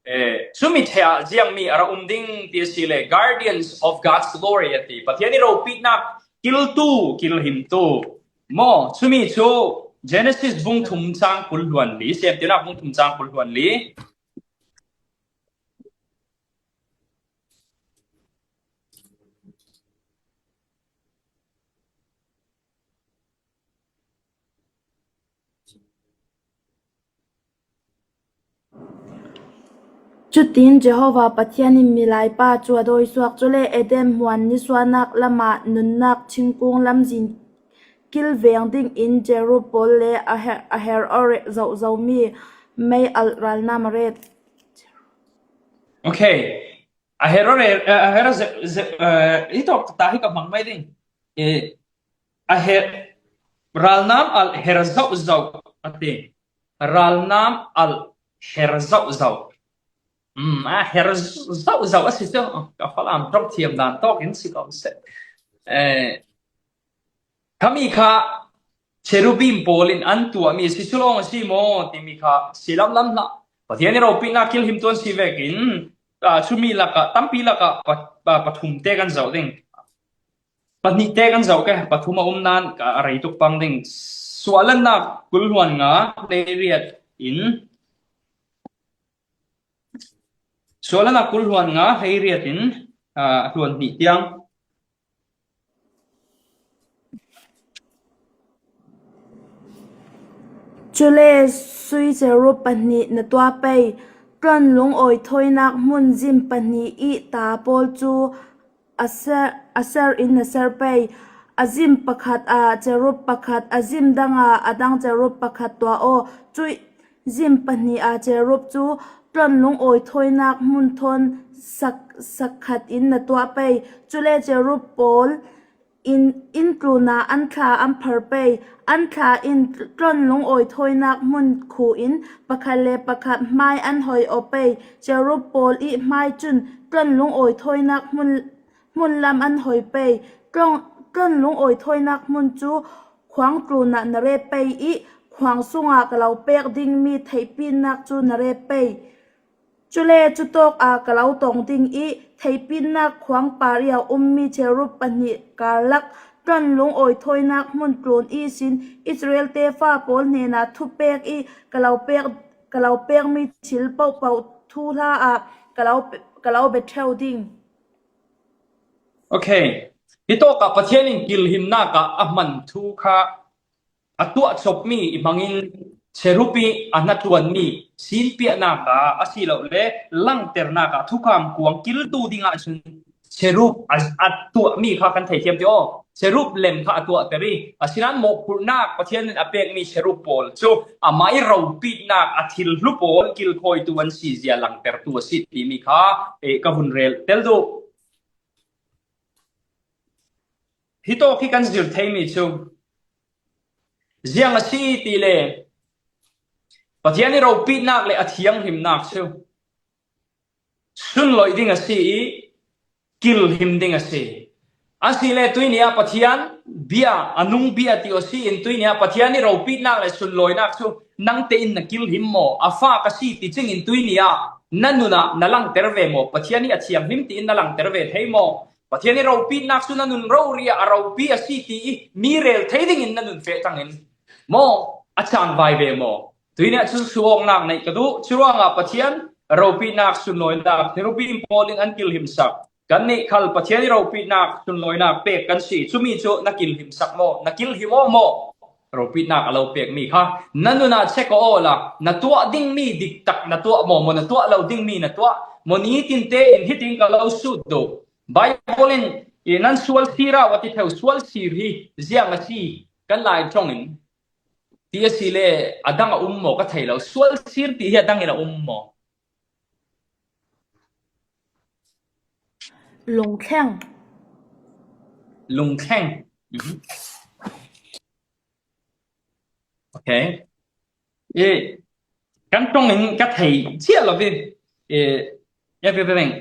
Eh, cumi ṭheh ah ziangmi a ra um ding ti a si le, guardians of God's glory a ti. Pathian i ropitnak kiltu, kilhimtu. Maw, cumi cu Genesis bung thum cang kul hluan li, Siamtinak bung thum cang kul hluan li. Cutin Jehovah Pathian in milai pa cu a dawi suak. Cule Eden huan nisuahnak lamah nunnak thingkung lamzin kilveng dingin cherub pawl le a her, a her a reh zohzohmi mei alh ralnam a ret. Okay. A her a reh, a her a ze-, ze-, eh, i tawk ta hi ka hmang mai ding. Eh, a her, ralnam alh her zohzoh a ti. Ralnam alh her zohzoh. Mm, a her zohzoh a si cu, ka Falam ṭawng thiam dan tawk in si ko seh. Eh, khami kha cherubim pawl in an tuahmi a si cu lawng a si maw timi kha si lamlam hlah. Pathian i ropitnak kilhimtu an si vekin, ah, cumi lakah, tampi lakah pa-, pa-, pathum te kan zoh ding. Pahnih te kan zoh ke, pathum a um nain ka rei tuk pang ding. Suahlannak kul hluan nga hleiriat in, suahlannak kul hluan nga hleiriat in, ah, hluan hnih tiang. Cule sui cherub pahnih na tuah pei, ṭuan lungawi thawinak hmun zim pahnih i ta pawl cu a ser, a ser in na ser pei. A zim pakhat ah cherub pakhat, a zim dang ah a dang cherub pakhat tuah aw. Cuih zim pahnih ah cherub cu ṭuan lungawi thawinak hmun thawn sak, sak khat in na tuah pei. Cule cherub pawl in, in tlunah an thla an phar pei. An thla in ṭuan lungawi thawinak hmun khu in pakhat le pakhat hmai an hoi aw pei. Cherub pawl i hmai cun ṭuan lungawi thawinak hmun, hmun lam an hoi pei. Ṭuan, ṭuan lungawi thawinak hmun cu khuang tlunah na ret pei i khuang sungah ka lo pek dingmi theihpinnak cu na ret pei. Cule cutawk ah ka lo tong ding i theihpinnak khuang par i a ummi cherub pahnih karlak ṭuan lungawi thawinak hmun tlun ihsin Israel tefa pawl hnenah thupek i ka lo pek, ka lo pekmi thil pohpoh thuhla ah ka lo, ka lo be ṭheu ding. Okay. Hitawkah Pathian in kilhimnak ah a hman thu kha a tuah copmi i hmangin Cherub i a hnaṭuanmi sinpiahnak ah a si lo le langternak ah thukham kuang kiltu dingah cun cherub a, a tuahmi kha kan theithiam ti aw. Cherub lem kha a tuahter i, asinain mawhphurhnak Pathian in a pekmi cherub pawl cu amah i ropitnak a thil hlu pawl kilkhawitu an si zia langtertu a si timi kha, eh, ka vun rel tel duh. Hitawk hi kan zir theimi cu ziang a si ti le Pathian i ropitnak le a thianghlimnak cu sunloih ding a si i kilhim ding a si. Asile tuini ah Pathian bia, a nung bia ti aw si in tuini ah Pathian i ropitnak le sunlawinak cu nangte in na kilhim maw? A fa ka si ti cingin tuini ah na nun ah na langter ve maw? Pathian i a thianghlim tiin na langter ve thei maw? Pathian i ropitnak cu na nun rori ah a ropi a si ti i mi rel thei dingin na nun feh tangin maw? A cangvai ve maw? Tuini ah cun suawknak neih ka duh. Curuangah Pathian ropitnak sunlawinak cherubim pawl in an kilhimsak. Kannih khal Pathian i ropitnak sunlawinak pek kan si. Cumi cu na kilhimsak maw? Na kilhim aw maw? Ropitnak a lo pekmi kha na nun ah check aw la, na tuah dingmi diktak na tuah maw? Maw na tuah lo dingmi na tuah maw? Nitin tein hitin ka lo sut duh. Bible in i nan sual sir ah a ti theu sual sir hi ziang a si kan Lai ṭawng in ti a si le a dang a um maw ka thei lo. Sual sir ti hi a dang in a um maw? Lungthleng. Lungthleng. Mhm. Okay. E, kan ṭawng in ka thei cia lo ve. E, ya ve ve veng.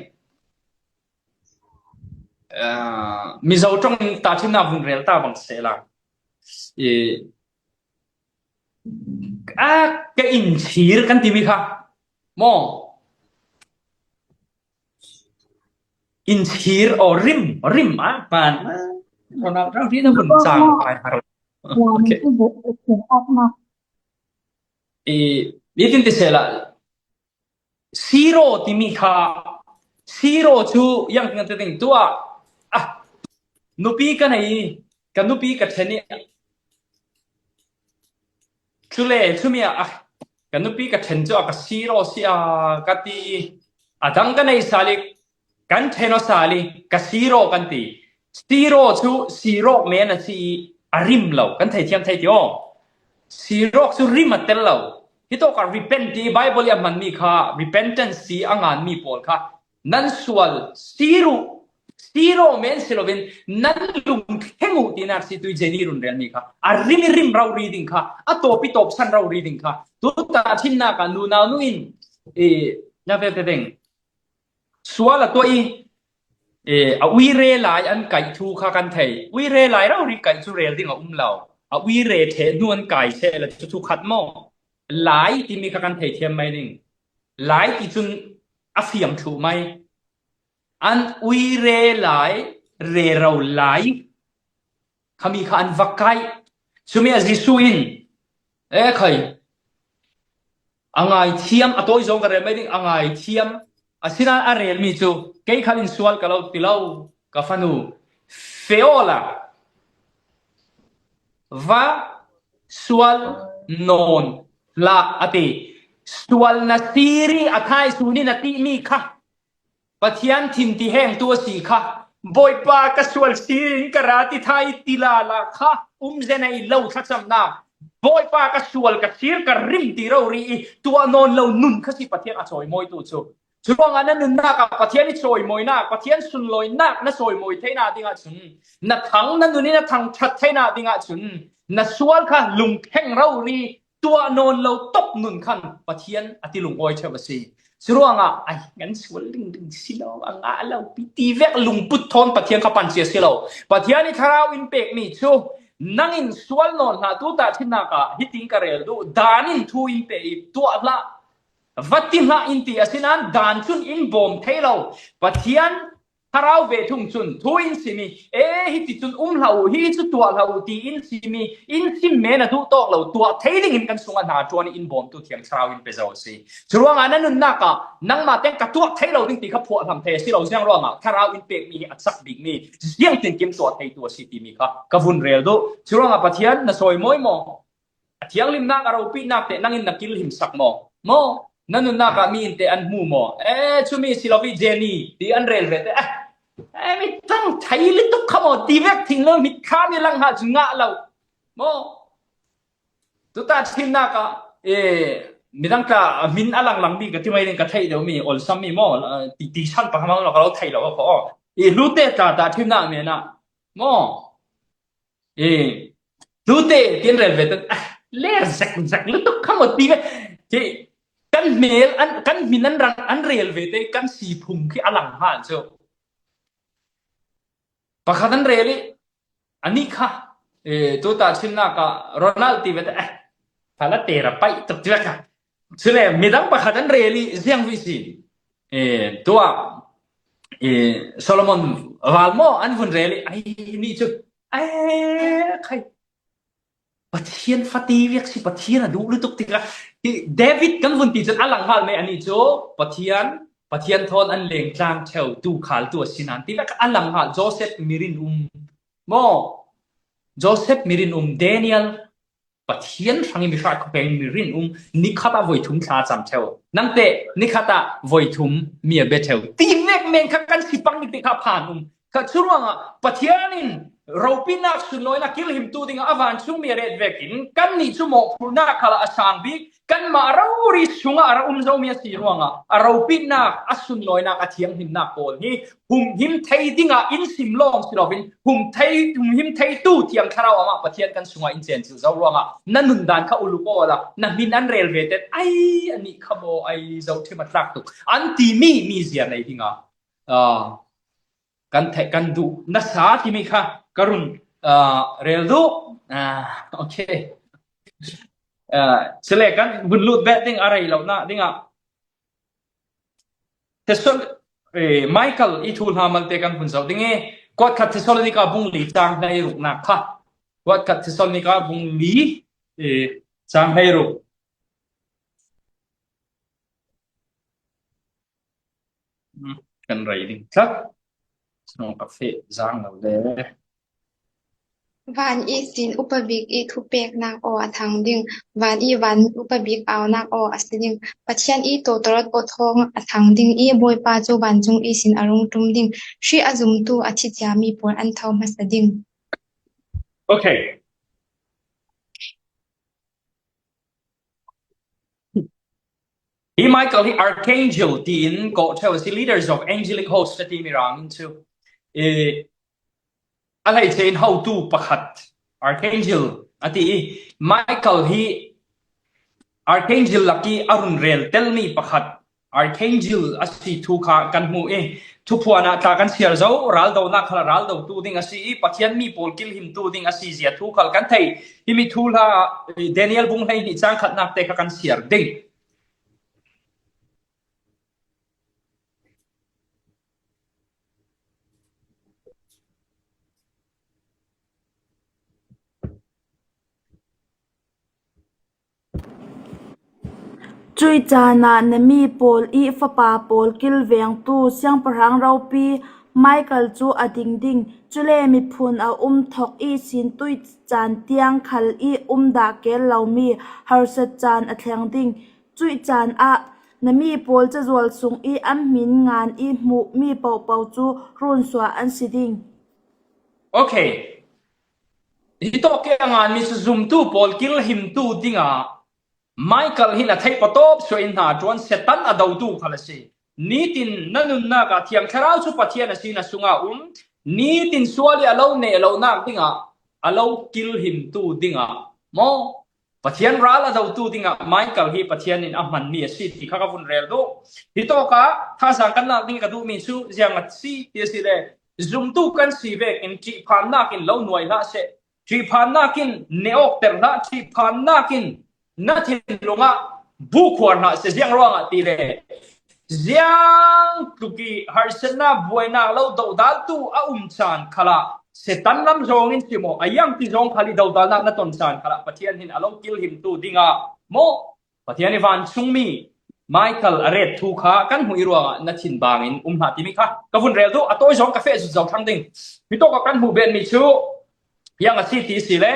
Ah, Mizo ṭawng in tahṭhimnak vun rel ta bang sehla. E, a, ka inchir kan timi kha. Maw? Inchir aw rim, rim a pan. Ronald Trump hi na vun cang pai har. Okay. I, i tin ti sehla. Siro timi kha, siro cu yang kan ti ding tuah. Ah, nupi ka nei, ka nupi ka ṭhen i. Cule, cumi ah, ah, ka nupi ka ṭhen cu a ka siro si a ka ti i. A dang ka nei sal i, kan ṭhen aw sal i, ka siro kan ti. Siro cu sirawk men a si i, a rim lo, kan theithiam thei ti aw. Sirawk cu rim a tel lo. Hitawk ah repent ti Bible i a hmanmi kha, repentance ti a nganmi pawl kha nan sual sir uh, siro men si loin nan lungthleng uh tinak si tui Jenny run relmi kha. A rim i rim rori ding kha, a tawp i tawpsan rori ding kha. Tuta ṭhinnak ah nunau nu in, eh, na ve ve veng. Sual a tuah i, eh, a uire lai an kaih thu kha kan thei. Uire lai rori kaih cu rel ding a um lo. A uire ṭheh hnu an kai seh le cu thu khat maw? Lai timi kha kan theithiam mai ding. Lai ti cun a fiang thluh mai. An uire lai, rero lai khami kha an va kaih. Cumi ah Jesuh in, e khai, a ngaithiam, a tawi zong ka rel mai ding, a ngaithiam. Asinain a relmi cu, kei khal in sual ka lo ti lo, ka fanu, feh awla, va sual nawn hlah a ti. Sual na sir i a thaisun in a timi kha Pathian thin ti hengtu a si kha. Bawipa ka sual sir in ka ra ti thai ti lala kha um zen a i lo thlacamnak. Bawipa ka sual ka sir ka rim ti rori i tuah nawn lo nun kha si Pathian a cawimawitu cu. Curuangah na nunnak ah Pathian i cawimawinak, Pathian sunlawinak na cawimawi theihna dingah cun, na thang na nun i na thangṭhat theihna dingah cun, na sual kha lungthleng rori tuah nawn lo tok nun khan Pathian a ti lungawi ṭheu a si. Curuangah, ai, ngan sual dingding si lo, a ngah lo pi ti vek lungput thawn Pathian kha pancia si lo. Pathian i thlarau in pekmi cu nang in sual nawn hlah tuta ṭhinnak ah hitin ka rel duh, dan in thu in pe i tuah hlah. Va ti hlah in ti asinain dan cun in bawm thei lo. Pathian thlarau ve thung cun thu in simi, e, hiti cun um hlah uh, hi cu tuah hlah uh ti in simi, in sim men a duh tawk lo, tuah thei dingin kan sungah hna ṭuan in bawmtu thiang thlarau in pe zo a si. Curuangah na nunnak ah nangmah teng ka tuah thei lo ding ti kha phuahhlam thei a si lo, ziang ruangah thlarau in pekmi hi a cak bikmi, ziangtinkim tuah theitu a si timi kha ka vun rel duh. Curuangah Pathian na sawimawi maw? Thianghlimnak a ropinak te nangin na kilhimsak maw? Maw? Na nunnak ah mi in te an hmu maw? Eh, cumi si lo hi Jenny, ti an rel ve te. Eh, eh, mi tang thei lutuk kha maw? Ti vek thing lo, mit kha mi lang ha cu ngah lo. Maw? Tuta thimnak ah, eh, midang tla a hmin a langlang mi ka ti mai ding ka theih deuh mi, olsam mi maw? Eh, ti, ti san pa hmang lo ka lo theih lo a ko. Eh, lute tla ta thimnak mi na. Maw? Eh, lute tin rel ve tan, ah, ler zek zek lutuk kha maw ti ve. Ti, kan hmel, an, kan hmin an rang, an rel ve te kan si phung khi a lang ha cu. Pakhat an rel i, a nih kha, eh, tuta chimnak ah Ronald ti ve te, eh, phala te ra paih tuk ti ve kha. Chule, midang pakhat an rel i, ziang vi si. Eh, tua, eh, Solomon val maw an vun rel i, ai, ni cu, ai, khai. Pathian fate viak si, Pathian a duh lutuk tikah, hi David kan vun ti cun a lang hal meh, ani cu Pathian, Pathian thawn an leng tlang theu tu khal tu a si nan ti vek a lang hal. Joseph mirin um maw? Joseph mirin um, Daniel, Pathian hrang i mi hra khuapeng mirin um, nikhat ah voi thum thla cam theu. Nangte nikhat ah voi thum mi a bia theu. Ti vek men kha kan si pang nik ti kha phan um. Kha cu ruangah Pathian in ropinak sunlawinak kilhimtu dingah a vancungmi a ret vekin kannih cu mawhphurhnak khalah a sang bik, kanmah rori sungah a ra um zomi a si ruangah a ropinak, a sunlawinak, a thianghlimnak pawl hi humhim thei dingah in sim lawng si loin hum thei, humhim theitu Thiang Thlarau amah Pathian kan sungah in cencil zo ruangah na nundan kha uluk awla na hmin an rel ve ten ai a nih kha maw ai zohthim a tlak tuk an timi mi zia nei dingah, ah, kan theih kan duh nasa timi kha ka run, ah, rel duh. Ah, okay. Ah, cule kan vun lut bet ding a rei lo na dingah Thesal-, eh, Michael i thu hna malte kan vun zoh ding i, kuat khat Thessalonika bung li cang hlei ruknak kha. Kuat khat Thessalonika bung li, eh, cang hlei ruk. Hmm, kan rei ding tlak. Snong ka feh zang lo le. Van ihsin upa bik i thupeknak aw a thang ding, van i van upa bik aunak aw a si ding, Pathian i tawtawrot aw thawng a thang ding i Bawipa cu vancung ihsin a rung ṭum ding, hri a zumtu a thi ciami pawl an tho hmasa ding. Okay. Hi Michael hi Archangel tiin kawh ṭheu a si, leaders of angelic host a timi rang in cu. Eh, a hleice in hotu pakhat, Archangel a ti i, Michael hi Archangel lak i a run rel telmi pakhat, Archangel a si thu kha kan hmuh i, thuphuan ah tla kan siar zo, raldonak kha raldotu ding a si i, Pathian mi pawl kilhimtu ding a si zia thu khal kan theih. Himi thu hla, eh, Daniel bung hleihnih cang khatnak te kha kan siar ding. Cuih caan ah na mi pawl i fapa pawl kilvengtu siangpahrang ropi Michael cu a ding ding. Cule miphun a um thok ihsin tuih caan tiang khal i um dah kel lomi harsat caan a thleng ding. Cuih caan ah na mi pawl cazual sung i an hmin ngan i hmuhmi pohpoh cu runsuah an si ding. Okay. Hi tawk i a nganmi cu zumtu pawl kilhimtu dingah Michael hin a theih patawp suah in hna ṭuan Satan a dotu khal a si. Nitin na nunnak ah Thiang Thlarau cu Pathian a si na sungah um. Nitin sual i a lo neh lonak dingah, a lo kilhimtu dingah maw? Pathian ral a dotu dingah Michael hi Pathian in a hmanmi a si ti kha ka vun rel duh. Hi tawkah thazaang kan lak ding ka duhmi cu ziang a si ti a si le, zumtu kan si vekin ṭihphannak in lo nuai hlah seh, ṭihphannak in ne awkter hlah, ṭihphannak in na thinlung ah bu khuar hlah seh, ziang ruangah ti le, ziang tluk i harsatnak buainak lo dodaltu a um caan khalah Satan lam zawng in si maw, a iang ti zawng khal i dodalnak na ton caan khalah Pathian hin a lo kilhimtu dingah maw, Pathian i vancungmi Michael a ret thu kha kan hmuh i ruangah na thin bangin um hna timi kha ka vun rel duh. A tawi zawng ka feh zut zo thlang ding. Hi tawkah kan hmuh benmi cu iang a si ti si le,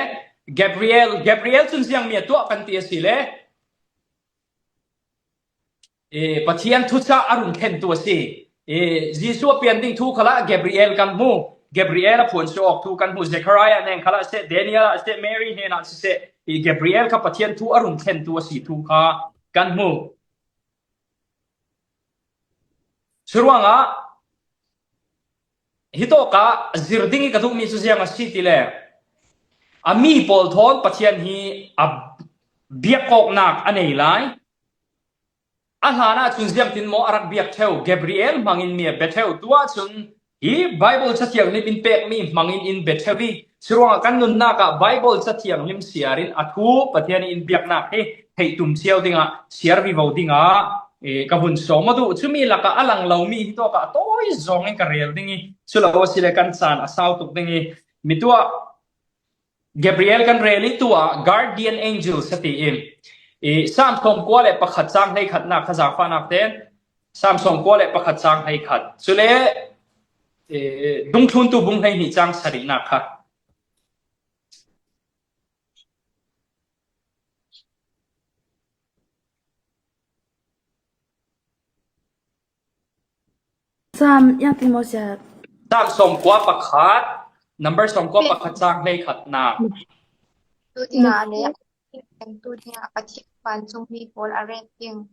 Gabriel, Gabriel cun ziangmi a tuah kan ti a si le, eh, Pathian thucha a run thlentu a si. Eh, Jesuh a pian ding thu khalah Gabriel kan hmu. Gabriel a phuansuah awk thu kan hmu. Zechariah neng khalah seh, Daniel ah seh, Mary hnenah siseh, eh, Gabriel kha Pathian thu a run thlentu a si thu kha kan hmu. Curuangah hitawkah zir ding i ka duhmi cu ziang a si ti le, a mi pawl thawn Pathian hi a biak awknak a nei lai. A hlanah cun ziangtin maw a rak biak ṭheu? Gabriel hmangin mi a bia ṭheu. Tuah cun hi Baibal Cathiang lim in pekmi hmangin in bia ṭheu i, curuangah kan nunnak ah Baibal Cathiang lim siar in a thu Pathian in biaknak hi theih tum cio dingah, siar vivo dingah, eh, ka vun sawm aw duh. Cumi lakah a lang lomi hitawkah a tawi zawngin ka rel ding i, cu lo a si le kan caan a sau tuk ding i, mi tuah Gabriel kan rel i tuah guardian angels a ti i, i Sam sawmkua le pakhat cang hleikhatnak kha zaangfahnak ten, Sam sawmkua le pakhat cang hleikhat. Cule, eh, Dungthluntu bung hleihnih cang sarihnak kha. Sam, yang tin maw sia? Sam sawmkua pakhat, number sawmkua pakhat cang hleikhatnak. Tu dingah le, tu dingah Pathian vancungmi pawl a ret ding.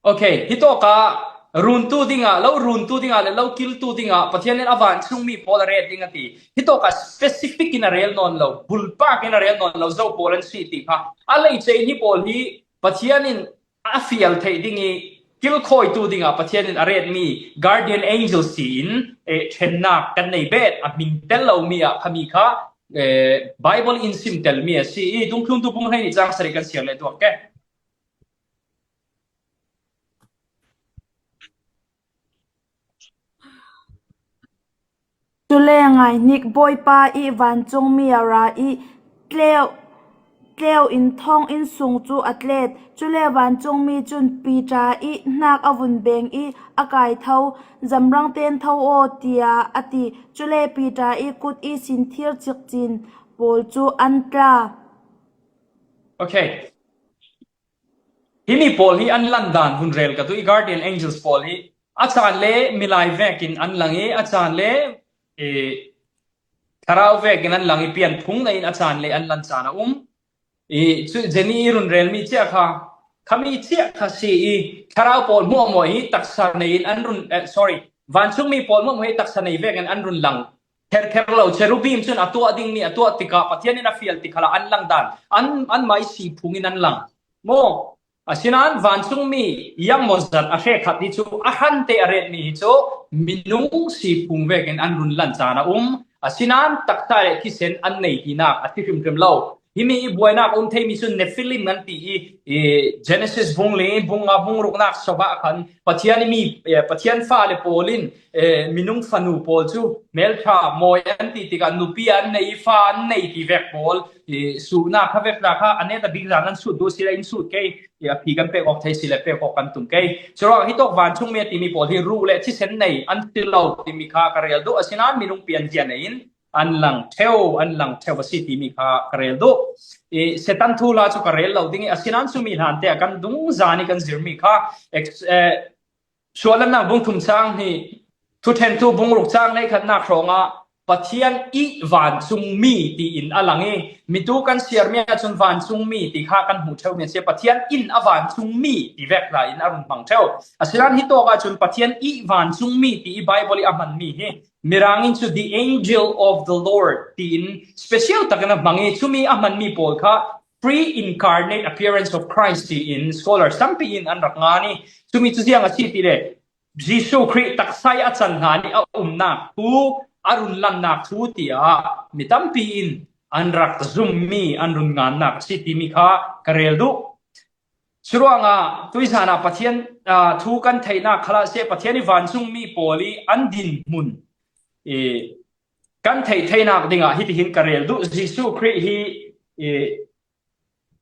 Okay, hitawkah runtu dingah, lo runtu dingah le lo kiltu dingah Pathian in a vancungmi pawl a ret ding a ti. Hitawkah specific in a rel nawn lo, bulpak in a rel nawn lo, zo pawl an si ti kha. A leice in hi pawl hi Pathian in a fial theih ding i kilkhawitu dingah Pathian in a retmi guardian angels tiin, eh, ṭhennak kan nei bet, a hming tel lomi ah khami kha, eh, Baibal in sim telmi a si i, Dungthluntu bung hleihnih cang sarih kan siar le tuak ke. Cule ngaihnik, Bawipa i vancungmi a ra i tleu, tleu in thong in sung cu a tlet. Cule vancungmi cun Piter i hnak a vun beng i a kai tho, zamrang ten tho aw, tiah a ti. Cule Piter i kut i sinthir cikcin pawl cu an tla. Okay. Himi pawl hi an lan dan hun rel ka duh i, guardian angels pawl hi a caan le milai vekin an lang i, a caan le, eh, thlarau vekin an lang i, pianphung nei in a caan le an lan caan a um. I cu Jenny i run relmi cia kha, khami cia kha si i, thlarau pawl hmuahhmuah hi taksa nei in an run, eh, sorry, vancungmi pawl hmuahhmuah hi taksa nei vekin an run lang. Kherkher lo, cherubim cun a tuah dingmi a tuah tikah Pathian in a fial tikhalah an lang dan, an, anmah i siphung in an lang. Maw? Asinain vancungmi yang maw zat a hrekkhat hi cu a hrante a retmi hi cu minung siphung vekin an run lan caan a um. Asinain taksa le thisen an nei tinak a si hrimhrim lo. Himi i buainak a um theimi cu Nephilim an ti i, i Genesis bung li, bung nga, bung ruknak sawbah khan Pathian i mi, eh, Pathian fale pawl in, eh, minung fanu pawl cu hmelṭha mawi an ti tikah nupi an nei, fa an nei ti vek pawl, eh, suhnak kha vek hna kha a net a bik zan an sut duh si le in sut kei, eh, a phi kan pek awk thei si le pek awk kan tum kei. Curuangah hitawk vancungmi a timi pawl hi ruh le thisen nei an si lo timi kha ka rel duh, asinain minung pianzia nei in an lang ṭheu, an lang ṭheu a si timi kha ka rel duh. I Satan thuhla cu ka rel lo ding i, asinain cumi hlante ah kan dungzan i kan zirmi kha ex-, eh, Suahlannak bung thum cang hnih, Thuṭhentu bung ruk cang hleikhatnak hrawngah Pathian i vancungmi tiin a lang i, mitu kan siarmi ahcun vancungmi ti kha kan hmuh ṭheu men si, Pathian in a vancungmi ti vek hna in a run hmang ṭheu. Asinain hitawk ahcun Pathian i vancungmi ti i Baibal i a hmanmi hi Mirang in cu the angel of the Lord tiin special takin a hmang i, cumi a hmanmi pawl kha pre-incarnate appearance of Christ tiin scholars tampi in an rak ngan i, cumi cu ziang a si ti le, Jesuh Khrih taksa i a can hna nih a umnak thu, a run lannak thu tiah mi tampi in an rak zummi, an run ngannak a si timi kha ka rel duh. Curuangah tuizan ah Pathian, aa, thu kan theihnak khalah seh, Pathian i vancungmi pawl i an dinhmun i kan theih theinak dingah hitihin ka rel duh. Jesuh Khrih hi i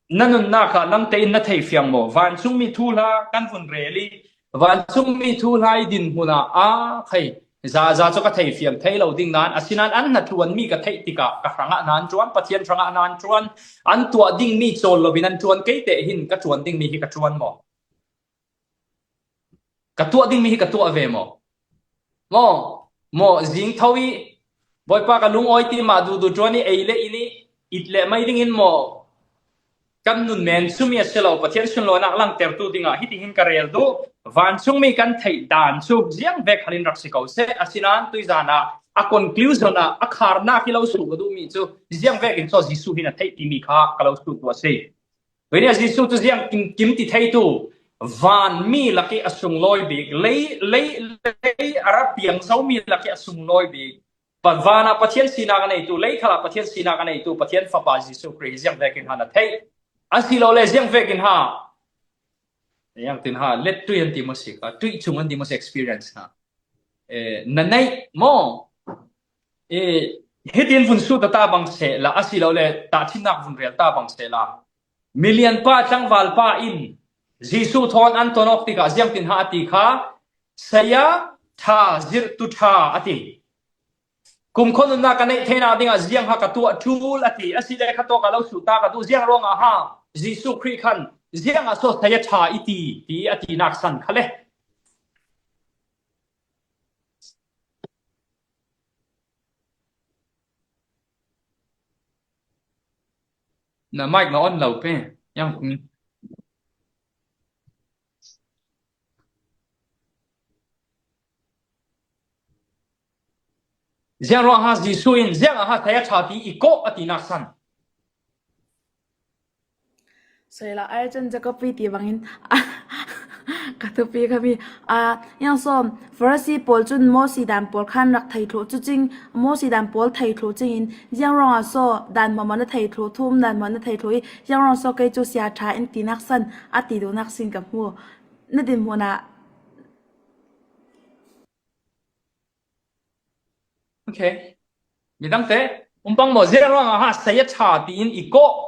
na nunnak ah nangte in na thei fiang maw? Vancungmi thuhla kan vun rel i, vancungmi thuhla i dinhmun ah, aa, khai, Za, za cu ka thei fiang thei lo ding nan, asinain an hnaṭuan mi ka theih tikah ka hrangah nan ṭuan, Pathian hrangah nan ṭuan, an tuah ding mi cawl loin an ṭuan, kei teh hin ka ṭuan ding mi hi ka ṭuan maw? Ka tuah ding mi hi ka tuah ve maw? Maw, maw, zing tho i, Bawipa ka lungawi ti mah duhduh ṭuan i, ei le in i, it le mai dingin maw, kan nun men cu mi a si lo, Pathian sunlawinak langtertu dingah hitihin ka rel duh. Vancungmi kan theih dan cu ziang vek halin rak si ko seh, asinain tuizan ah a conclusion ah a kharnak hi lo suh ka duhmi cu ziang vekin so Jesuh hin a theih timi kha ka lo suh tu a si. Tuini a Jesuh cu ziang kim, kim ti thei tu, van mi lak i a sunglawi bik, lei, lei, lei a rak piang zo mi lak i a sunglawi bik, Pa-, van ah Pathian sinak a neitu, lei khal ah Pathian sinak a neitu, Pathian Fapa Jesuh Khrih hi ziang vekin ha na theih. A si lo le ziang vekin ha, ziang tin ha, let tui an ti maw si, a tui chung an ti maw si experience ha. Eh, na neih maw? Eh, hitin vun sut ta bang seh la, a si lo le tahṭhimnak vun rel ta bang seh la. Milian pa tlangval pa in Jesuh thawn an ton awk tikah ziang tin ha a ti kha, saya ṭha, zirhtu ṭha a ti. Kumkhua nunnak ka neih theinak dingah ziang ha ka tuah ṭul a ti. A si le kha tawk a lo suhta ka duh. Ziang ruangah ha Jesuh Khrih khan ziang ah so saya ṭha i ti, ti a tinak san kha le. Na mic na on lo pe. Yang. Ziang ruang ha Jesuh in, ziang a ha saya ṭha ti i kawh a tinak san. Sorry la, ai cun Jacob ti bangin ka thupi kha mi. Ah, yang so, Farasi pawl cun Mosi dan pawl khan rak thei thluh cu cing, Mosi dan pawl thei thluh cingin, ziang ruangah so dan hmahmah na thei thluh, thum dan hmah na thei thluh i, ziang ruang so kei cu saya ṭha in tinak san a ti duhnak sin ka hmu. Na dinhmun ah. Okay. Midang te, um pang maw, ziang ruangah ha saya ṭha tiin i kawh.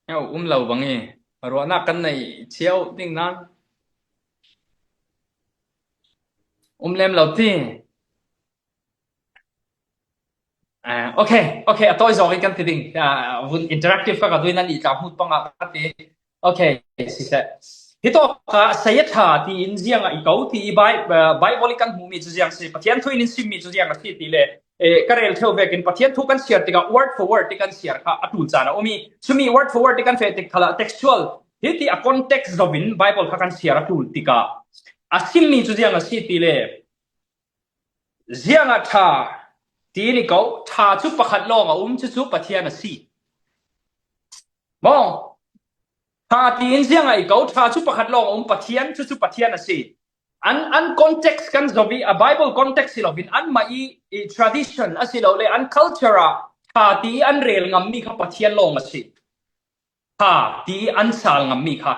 Yo, um lo bang i, ruahnak kan nei cio ding nan. Um lem lo ti. Ah, okay, okay, a tawi zawk i kan ti ding. Ah, vun interactive ka ka duin an i tla hmut pangah ka ti. Okay, siseh. Hitawkah saya ṭha tiin ziangah i ko ti i Bi-, ah, Bible i kan hmuhmi cu ziang si, Pathian thu in in simmi cu ziang a si ti le, eh, ka rel ṭheu vekin Pathian thu kan siar tikah word for word ti kan siar kha a ṭul caan a um i, cumi word for word ti kan feh tik khalah textual, hiti a context zovin Bible kha kan siar a ṭul tikah a simmi cu ziang a si ti le, ziangah ṭha tiin i ko, ṭha cu pakhat lawng a um, cucu Pathian a si. Maw? Ṭha tiin ziangah i ko, ṭha cu pakhat lawng a um, Pathian, cucu Pathian a si. An, an context kan zoh i, a Bible context si loin, anmah i, i tradition a si lo le, an culture ah ṭha ti an rel ngammi kha Pathian lawng a si. Ṭha ti an sal ngammi kha.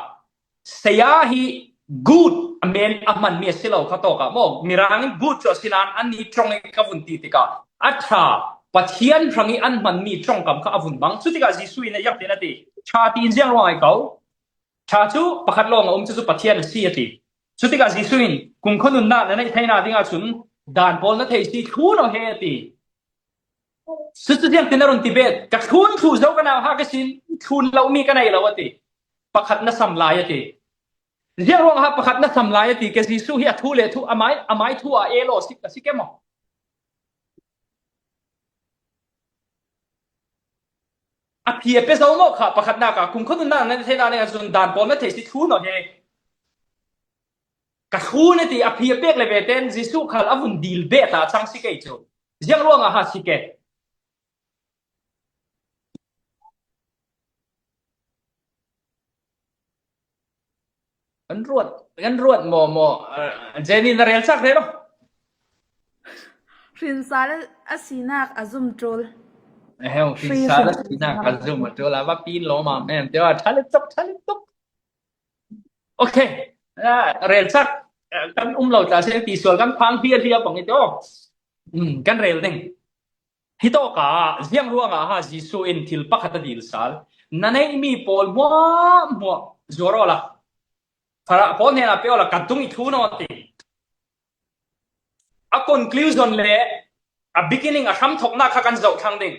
Saya hi good a men a hmanmi a si lo kha tawkah maw, Mirang in good cu a si nain an i ṭong i ka vun ti tikah a ṭha, Pathian hrang i an hmanmi ṭongkam kha a vun hmang. Cutikah Jesuh in a ziang tin a ti, ṭha tiin ziang ruang ai ko. Ṭha cu pakhat lawng a um, cucu Pathian a si a ti. Cutikah Jesuh in kumkhua nunnak na neih theinak dingah cun dan pawl na thei si, thlun aw he a ti. Cucu ziangtin a run ti bet, ka thlun thluh zo ka nau ha ka sin, thlun lomi ka nei lo a ti. Pakhat na sam lai a ti. Ziang ruangah pakhat na sam lai a ti, ke Jesuh hi a thu le thu, a mai, a mai thu a el aw si, a si ke maw? A phi a pe zo maw kha pakhatnak ah, kumkhua nunnak na thei lai ning ahcun dan pawl na thei si, thlun aw he. Ka thlun a ti, a phi a pek le ve tein Jesuh khal a vun dil bet ah a cang si kei cu. Ziang ruangah ha si ke? Kan ruat, kan ruat maw, maw, eh, Jenny na rel cak rel aw. Hrinsal a, a sinak a zum ṭul. Eheu, hrinsal a sinak a zum a ṭul, a va pin lo ma, em, te wa, ṭha le tuk, ṭha le tuk. Okay, ah, rel cak, eh, kan um lo ta se, ti sual kan phang hliahhliah bang i te aw. Hmm, kan rel ding. Hitawkah ziang ruangah ha Jesuh in thil pakhat a dil sal. na neih mi pawl hmuahhmuah zuar awla, Farah pawl hnenah pe awla ka tung i thu naw ti. A conclusion le a beginning, a hramthawkna kha kan zoh thlang ding.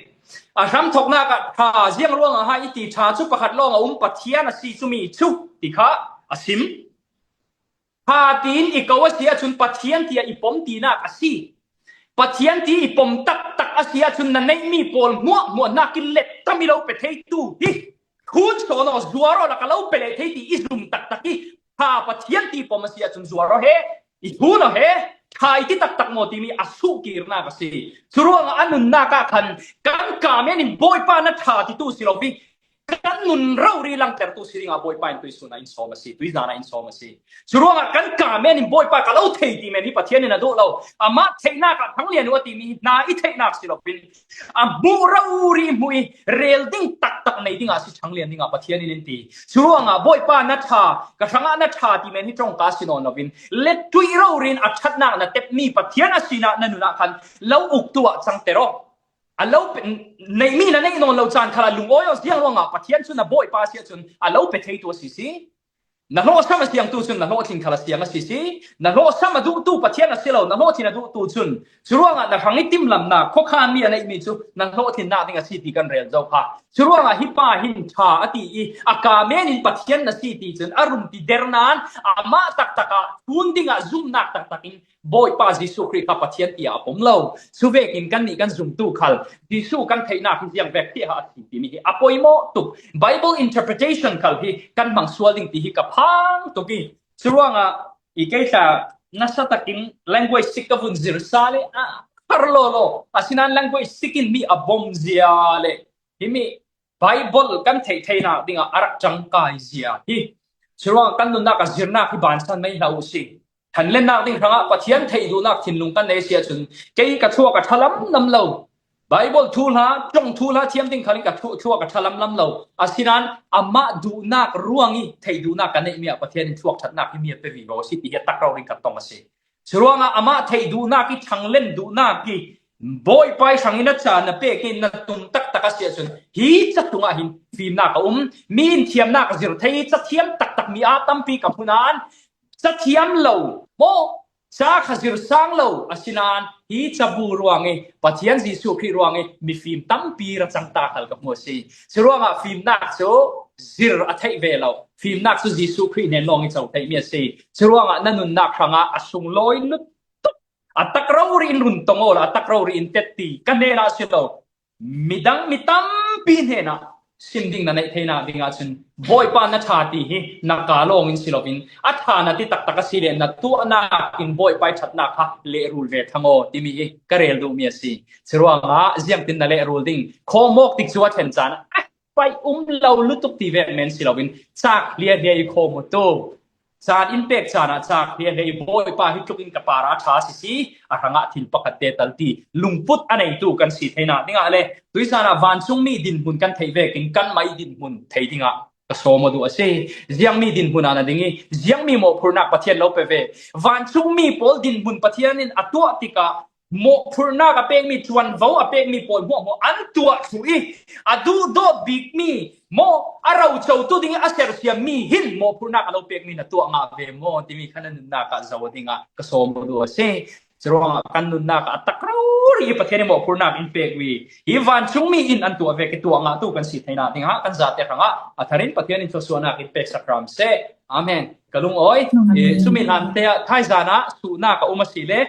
A hramthawkna kha ṭha ziang ruangah ha i ti, ṭha chu pakhat lawng a um, Pathian a si chu mi chu ti kha a sim. Ṭha tiin i ko a si ahchun Pathian tia i pom tinak a si. Pathian ti i pom taktak a si ahchun na neih mi pawl hmuahhmuah nak i let tam i lo pe theitu hi. Hun sawn aw, zuar awla ka lo pe leh thei ti i zum taktak hi. Ṭha Pathian ti pom a si ahchun zuar aw he, i hun aw he, ṭha i ti taktak maw timi a suhkirnak a si. Churuangah a nunnak ah khan kan comment in Bawipa na ṭha titu si lo hi. Kan nun rori langtertu si dingah Bawipa in tuisunah in sawm a si, tuizanah in sawm a si. Churuangah kan comment in Bawipa ka lo thei ti men hi Pathian in a duh lo. Amah theihnak ah thang lian uh a timi hna i theihnak si loin a hmuh rori hmuh i rel ding taktak nei dingah a si thang lian dingah Pathian in in ti. Churuangah Bawipa na ṭha, ka hrangah na ṭha ti men hi ṭawngka si nawn loin let tuih rori in a ṭhatnak na tepmi Pathian a sinah na nunah khan lo uktu ah cangter aw. A lo pe, neihmi na neih nawn lo caan khalah lungawi aw ziang ruangah Pathian cu na Bawipa a si ahcun a lo pe theitu a si si. Na hlawhsam a siangtu cun na hlawhtling khal a siang a si si. Na hlawhsam a duhtu Pathian a si lo, na hlawhtling a duhtu cun. Curuangah na hrang i timlamnak, khuakhanmi a neihmi cu na hlawhtlinnak ding a si ti kan rel zo kha. Curuangah hi pa hin ṭha a ti i a comment in Pathian na si ti cun a run ti der nain amah taktak ah tun dingah zumhnak taktak in Bawipa Jesuh Khrih kha Pathian tiah a pom lo. Cuvekin kannih kan zumtu khal Jesuh kan theihnak hi ziang vek tiah a si timi hi a poimawh tuk. Bible interpretation khal hi kan hmang sual ding ti hi ka phang tuk i, curuangah i kei tla nasa takin language sik ka vun zir sa le a har lawlaw. Asinain language sik in mi a bom zia le himi Bible kan theih theinak dingah a rak ṭangkai zia hi. Curuangah kan nunnak a zirnak hi bansan mai hlah uh si. Thanlennak ding hrangah Pathian theih duhnak thinlung kan nei si ahcun kei ka thluak a ṭha lamlam lo. Bible thu hla, ṭong thu hla thiam ding khalin ka thu, thluak a ṭha lamlam lo. Asinain amah duhnak ruang i theih duhnak ka neihmi ah Pathian in thluak ṭhatnak hi mi a pe vivo si ti hi a tak rori in ka tong a si. Curuangah amah theih duhnak i ṭhanglen duhnak i Bawipa i hrangin a caan na pek i na tum taktak a si ahcun hi ca tungah hin fimnak a um. Mi in thiamnak a zir thei i ca thiam taktak mi aa tampi ka hmu nain ca thiam lo maw, ca kha zir sang lo asinain hi cabu ruang i Pathian Jesuh Khrih ruang i mifim tampi ra cang ta khal ka hmu a si. Curuangah fimnak cu zir a theih ve lo. Fimnak cu Jesuh Khrih hnen lawng i co theihmi a si. Curuangah na nunnak hrangah a sunglawi lutuk, a tak rori in run tong awla a tak rori in tet ti ka hnenah si lo. Midang mi tampi hnenah sim ding na neih theinak dingah cun Bawipa na ṭha ti hi na ka lawng in si loin a ṭha na ti taktak a si le na tuahnak in Bawipa i ṭhatnak kha lehrul ve thang aw timi hi ka rel duhmi a si. Curuangah ziangtin na lehrul ding khawm awk tik cu a ṭhen caan ah pai um lo lutuk ti vek men si loin cak hliahhliah i khawm aw tu. Caan in pek caan ah cak hliahhliah i Bawipa hi tluk in ka par a ṭha si si, a hrangah thil pakhat te tal ti lungput a neitu kan si theinak dingah le tuisan ah vancungmi dinhmun kan theih vekin kanmah i dinhmun thei dingah ka sawm aw duh a si. Ziangmi dinhmun ah na ding i ziangmi mawhphurhnak Pathian lo pe ve. Vancungmi pawl dinhmun Pathian in a tuah tikah mawhphurhnak a pekmi, ṭuanvo a pekmi pawl hmuahhmuah an tuah thluh i a duhdawt bikmi maw, a rocotu ding i a sersiammi hin mawhphurhnak a lo pekmi na tuah ngah ve maw timi kha na nunnak ah zoh dingah ka sawm aw duh a si. Curuangah kan nunnak ah a tak rori i Pathian i mawhphurhnak in pek uh i hi vancungmi in an tuah vek i tuah ngahtu kan si theinak dingah kan zate hrangah a tharin Pathian in thluasuahnak in pek sak hram seh. Amen. Ka lungawi. Amen. Eh, cumi hlan te ah thaizan ah suhnak a um a si le